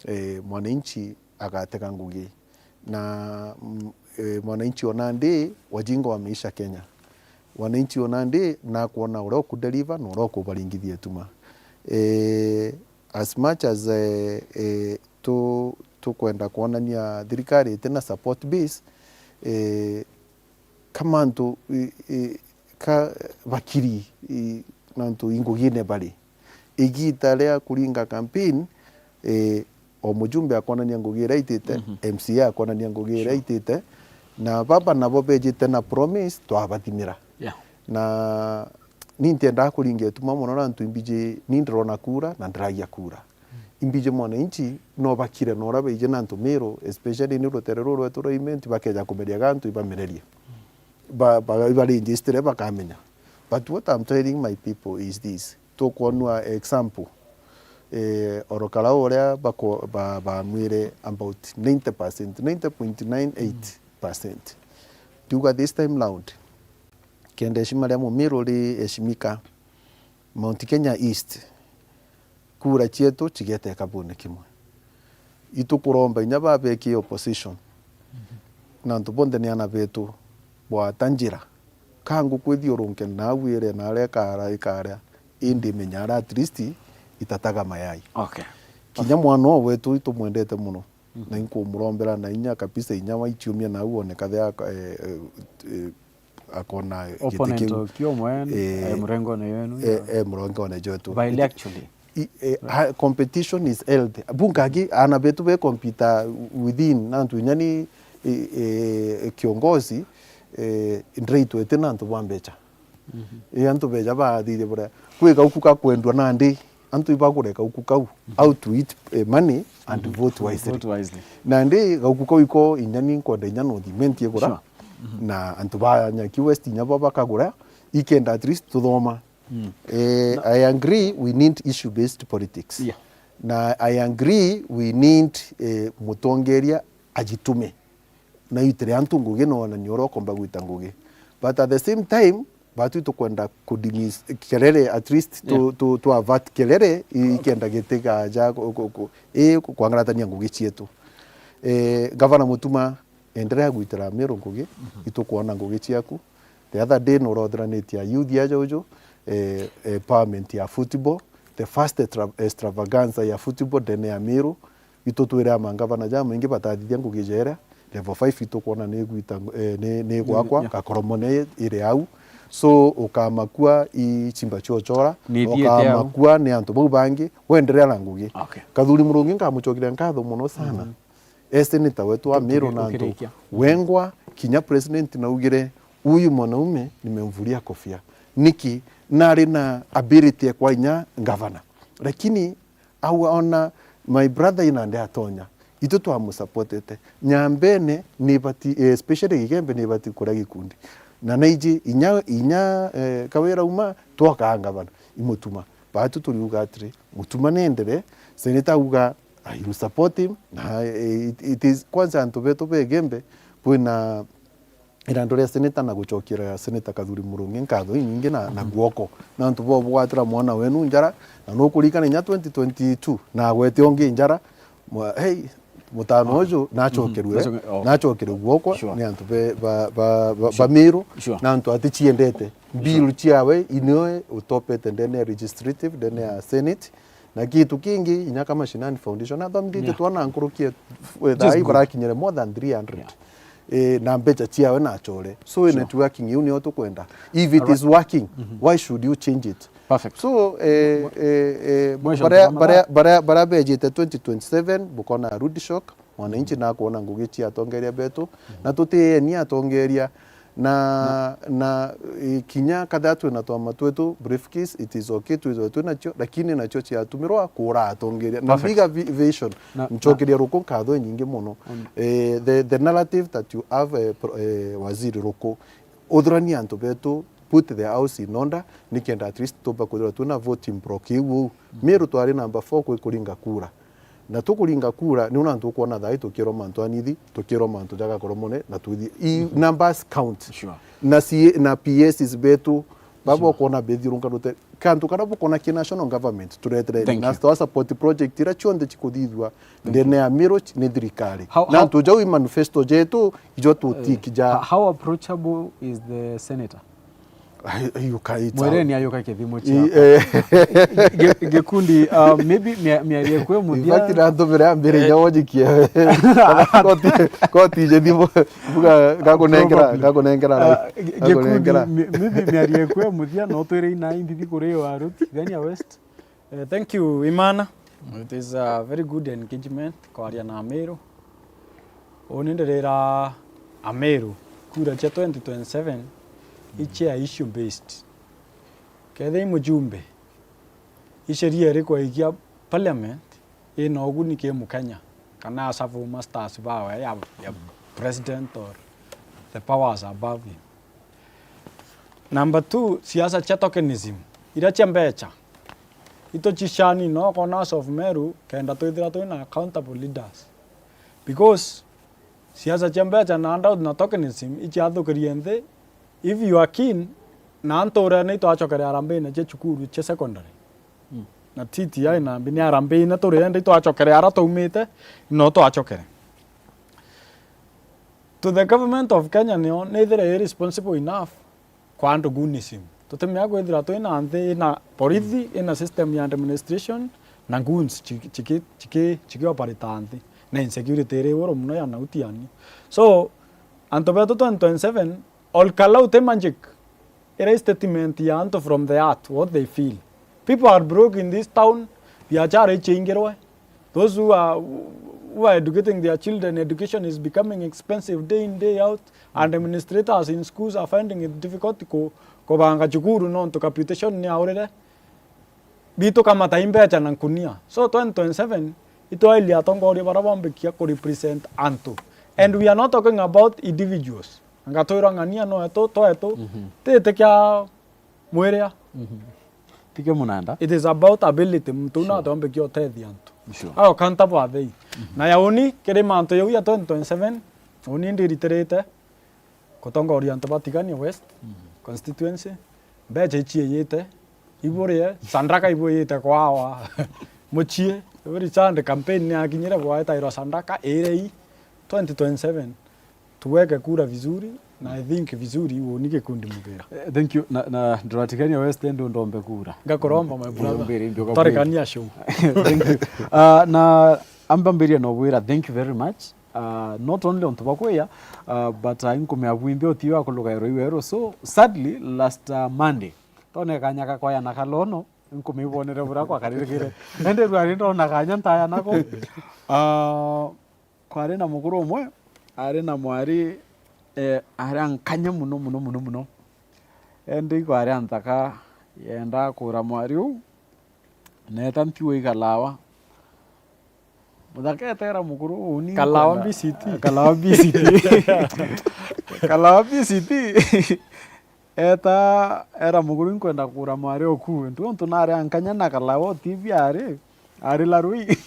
eh, mwananchi agatega ngugi. Na, mm, eh, mwananchi ona ndi, wajinga wameisha Kenya. Wananchi ona ndi nakwona uria ukudeliver na uria ukubaringithia ituma. Eh, as much as, eh, eh, tu, tukwenda kwonania thirikari itina support base, eh, ka mantu, i, i, ka bakiri, i, mantu ingugine bari. Igita ria kuringa campaign, eh, o mujumbe akonania ngugi iria aitite, Mhm. M C A akonania ngugi iria Sure. aitite, na baba nabo bejite na promise twabathimira. Yeah. Na ni ntiendaga kuringa ituma mono na antu imbiji, ni ndirona kura na ndiragia kura. Imbiji mwananchi no bakire na uria baiji na antu Miru, especially ni rutere ruru rwetu rwa Imenti, bakeja kumeria ga antu ibamererie. Ba, ba, iba register bakamenya. But what I'm telling my people is this. Tukwonua example. Eh, orokara uria bako-, ba, bamwire about ninety percent, ninety point nine eight percent. Ndiuga this time round, kenda eshima ria Mumiru ri eshimika, Mount Kenya East, kura cietu cigete kabune kimwe. Itukuromba inya babeki opposition. Na antu bonthe ni ana betu. Bwata njira. Ka nguku ithiurunke nau ire na aria ikara, ikaria. Indi menya aria at least itataga mayai. Okay. Kinya mwana o wetu itumwendete muno. Mhm. Na inkumurombera na inya kabisa, inya waichiumia nau one kathea, eh, eh, eh, akona giti Opponent kiu. O kiu mwe, Eh, eh, murengone yenu, eh, ya. Eh, murengone jwetu. Bilaterally. I, eh, ha-, competition is healthy. Bunkangi ana betu be compete within, na antu inya ni, eh, eh, kiongozi, eh, ndiraitwete na antu ba mbecha. Mhm. Eh, antu beja bathithia buria. Kwi kauku ka kwendwa nandi, antu ibagure kauku kau. Mhm. How to eat, eh, money and Mhm. Vote wisely. Vote wisely. Nandi kauku kau iko inya ni nkwenda inya North Imenti igura. Sure. Mhm. Na antu ba Nyaki West inya bo bakagura, ikenda at least tuthoma. Mm. Eh, Na I agree we need issue based politics. Yeah. Na I agree we need, eh, mutongeria ajitume. Na itire antu ngugi na onania uria ukomba gwita ngugi. But at the same time, batu tukwenda kudimis kelele, at least tu, Yeah. tu, tu avert kelele, i-, ikenda gitigaja ku, ku, ku, i, ku, kwangaratania ngugi cietu. Eh, Gavana Mutuma, endelea gwitira Miru ngugi, Mhm. itukwona ngugi ciaku. The other day, nurotheranitie a youth aja uju, eh, empowerment ya football, the first extra-, extravaganza ya football ndene ya Miru, itutwire amangavana jamaingi batathithia ngugi jeria, level five itukwona ni gwita, eh, ni, ni gwakwa, Yeah. Gakoromone iri au. So, ukamakua i chimba chiochora, Ni thiete au. Ukamakua ni antu bau bangi, wenderea na ngugi. Okay. Kathuri Murungi nkamucokeria nkatho muno sana. Mhm. E senator wetu wa Miru na antu Ukirikia. wengwa, kinya president naugire, "Huyu mwanaume nimemvulia kofia." Niki? Nari na ability ya kwa inya gavana. Lakini au ona my brother inande atonya. Itu twamusupportete. Nyambene ni bati, eh, especially Igembe ni bati kuria gikundi. Na naiji inya, inya, eh, Kawira uma twokaa gavana. Imutuma. Batu turiuga atiri, Mutuma nendere, senator auga, I will support him. Na, eh, it, it is, kwanza antu betu be Igembe, kwina irandu ria senator na gucokera senator Kathuri Murungi nkatho inyingi na, na Mhm. guoko. Na antu bo bwatira mwana wenu njara, na nukuririkana inya twenty twenty-two, na agwete ungi njara, mwa-, hey, mutano Mhm. uju nacokerwe, Mhm. Nacoke-, oh. Nacokerwe guoko Sure. ni antu be, ba, ba, ba, Sure. ba Miru, Sure. na antu aticiendete. Bill Sure. ciawe inwe utopete ndene ya legislative, ndene ya senate, Na kitu kingi, inya ka Mashinani Foundation, athomithitie Yeah. twana nkuruki e, Which is thaa ii good. Barakinyire more than three hundred. Yeah. Eh, na mbecha ciawe nacore. So, Sure. networking iu nio tukwenda. If it Alright. is working, Mhm. why should you change it? Perfect. So, eh, Mwe-, eh, eh, Mheshimiwa baria, Mutharama, baria, baria, baria bejite twenty twenty-seven, bukona road shock, mwananchi nakwona ngugi cia atongeria betu, Mhm. na tutieni atongeria, Na, na, eh, kinya kathia twina twama twetu, briefcase, it is okay, twithwe twinacio, lakini nacio ciatumirwa kuura atongeria. Na Perfect. Bigger vi-, vision, Na, ncokeria na Ruku nkatho inyingi muno. Mm. Eh, the, the narrative that you have, eh, pro-, eh, Waziri Ruku, uthuranie antu betu, put the house in order, nikenda at least tumba kwithirwa twina voting block iu uu. Mm. Miru twari number four kwi kuringa kura. Na tukuringa kura, niu nantu ukwona thaa ii tukirwa mantu anithi, tukirwa mantu ja Gakoromone, na twithi. I, Mhm. numbers count. Sure. Na si, na P Ss betu, baba Sure. ukwona bethiurunkanute. Kantu karia bukona ki national government, turetere Thank na you. twa support project iria cionthe cikuthithua Thank ndene you. ya Miru ni thirikari. How, Na how antu jau i manifesto jetu, ijo tutiki ja. Ho-, how approachable is the senator? Ai, ai, uka, it's Mwereni ayuka kithimo I- ciakwa. Eh, Gi- Gikundi, uh, maybe mia- miario ekwe in muthia. Fact, na ntumire ambire inya wojikie. Koti, koti je thimu. Buga gakunengera, Probably. Gakunengera. Uh, Gi- Gikundi, mi- maybe miario ekwe muthia no twire ina imbibi kuri yo aruti Tigania West. Eh, thank you, Imana. It is a very good engagement kwaria na Ameru. Uni ndirira Ameru, kura cia twenty twenty-seven icia issue based. Kethia i mujumbe, i sheria iri kwaikia parliament ina uguni ki Mukenya, kana asavu masters bawe ya, ya president or the powers above him. Number two, siasa cia tokenism, iria cia mbecha. Itucishani no kona House of Meru, kenda twithira twina accountable leaders. Because siasa cia mbecha na handouts na tokenism, ichiathukirie nthi. If you are keen, na antu uria ni twachokere harambee-ini cia cukuru cia secondary. Mm. Na T T I na mbi ni harambee-ini turi ende itwachokere ara twaumite, no twachokere. To the government of Kenya nio nithire i responsible enough kwa antu gunism. Tutimea kwithira twina nthi ina borithi, ina system ya administration, na goons chiki, chiki, chiki, chiki operate nthi. Na insecurity iri iguru muno ya nauti yani. So, antu betu twenty twenty-seven, Ol Kalau ti magic. Ira i statement ya antu from the heart, what they feel. People are broke in this town, biachara ichiingirwe. Those who are, who are educating their children, education is becoming expensive day in, day out, and administrators in schools are finding it difficult ku, kubanga cukuru nontu capitation ni aurire. Bitu kamata i mbecha na nkunia. So twenty twenty-seven, itwailia atongoria bara bombikia ku represent antu. And we are not talking about individuals. Ngatwira ng'ania no etu, to etu. Mhm. Titi kia mwiria. Mhm. Ti kia munanda. It is about ability. Muntu una atombikia utethia antu. Sure. Ao kanta bwa thei. Mhm. Na yauni, kiri mantu yau ya twenty twenty-seven, uni ndiritirite kutongoria antu ba Tigania West, mhm, constituency. Mbecha ichiiyite, iburie, sandaka ibuiyite kwawa. Muchie, every Sunday campaign ni akinyire bwa etairwa sandaka, irei twenty twenty-seven. Tuweke kura vizuri, na I think vizuri, uo ni gikundi muthira. Eh, thank you. Na, na ndiratigania West, ndu ndombe kura. Ngakuromba, my brother. Ndombe ri, ndio kabwira. Twarekania show. Thank you. Ah, na ambambiria no bwira, thank you very much. Ah, not only ontu bwa kwiya, ah, but, ah, inkumea bwimbi utio akulugairwa iweru. So, sadly, last, ah, Monday, tone kanya ka kwaya na kalono, nkumibonere bura kwa karirikire. Ende rwari ndona kanya ntaya nako. Ah, kwari na mukuru umwe, ari na mwari, eh, ari ankanya muno, muno, muno, muno. Ende ikwari anthaka yenda kura mwari uu, neeta ntiwa ikalawa. Muthaka etera mukuru uu ni Kalawa nkwenda B C T. Kalawa B C T. Kalawa B C T. Eta, era mukuru, "Inkwenda kura mwari oku." Ntu ontu nari ankanya na kalawa o T V ari, ari larui.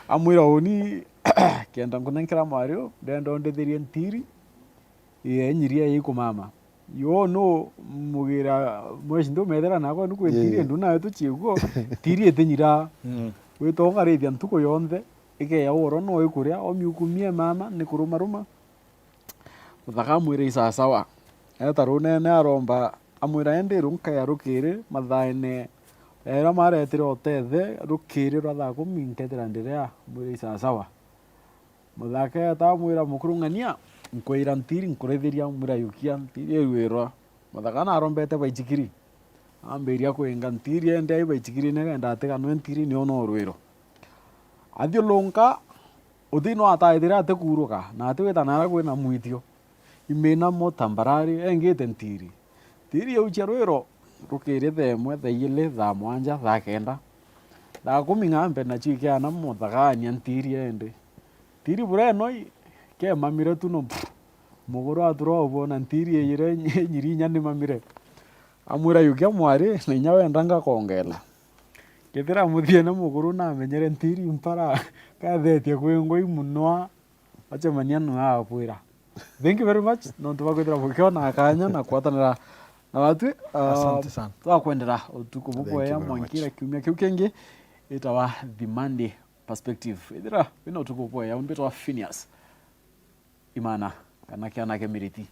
Amwira, "Uni, kenda nkunenkera mwari u, ndenda undithirie ntiri, ienyiria ikumama." Yo no mugira, mweshi ndu methera nakwa ni kwi ntiri, ii, ndu nayo tuchiiguo, ntiri itinyira. Mm. Witongarithia ntuku yonthe, ikeya oro no ikuria, omiukumie mama ni kurumaruma. Muthaka amwira, "I sawa sawa." Eeta runene aromba, amwira, "Indi runkaya rukiri mathaene jaria maretire utethe, rukiri rwa thaa kumi nkethira ndiria." Amwira, "I sawa sawa." Muthaka eeta amwira, "Mukuru ng'ania, nkwira ntiri nkurithiria." Amwira, "Yukia, ntiri irwirwa." Muthaka narombete baichikiri. Ambiria kwinga ntiri, ende ai baichikiri, nigenda atiganwe ntiri, nio no rwiro. Athiulunka, uthi no ataithire atikuruka, na atiwita nara kwina mwithio. Iminamo tambarari, engite ntiri. Ntiri yau cia rwiro, rukiri thaa imwe, thaa ijiri, thaa mwanja, thaa kenda. Thaa kumi ng'ambe nacio ikiana muthagania ntiri ende. Ntiri bura enoi, kemamire tu no, muguru atura obona ntiri iyire nyirinya nimamire. Amwira, "Yukia mwari, na inya wenda ngakongela." Kethira muthiene mukuru namenyere ntiri mpara, kathetie kwi ngui munwa, acemania nwe abwira. Thank you very much, nontu bwa kwithira bukiona kanya na kwatanira na batwi. Ah, asante sana. Twakwendera utuku bubwega, thank you very much, mwankira kiumia kiu kingi, itawa The Monday Perspective. Ithira wina utuku bubwega, umbitwa Phineas Imana, kana kiana kia Miriti.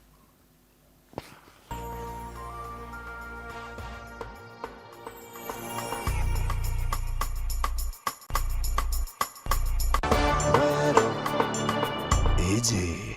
Iji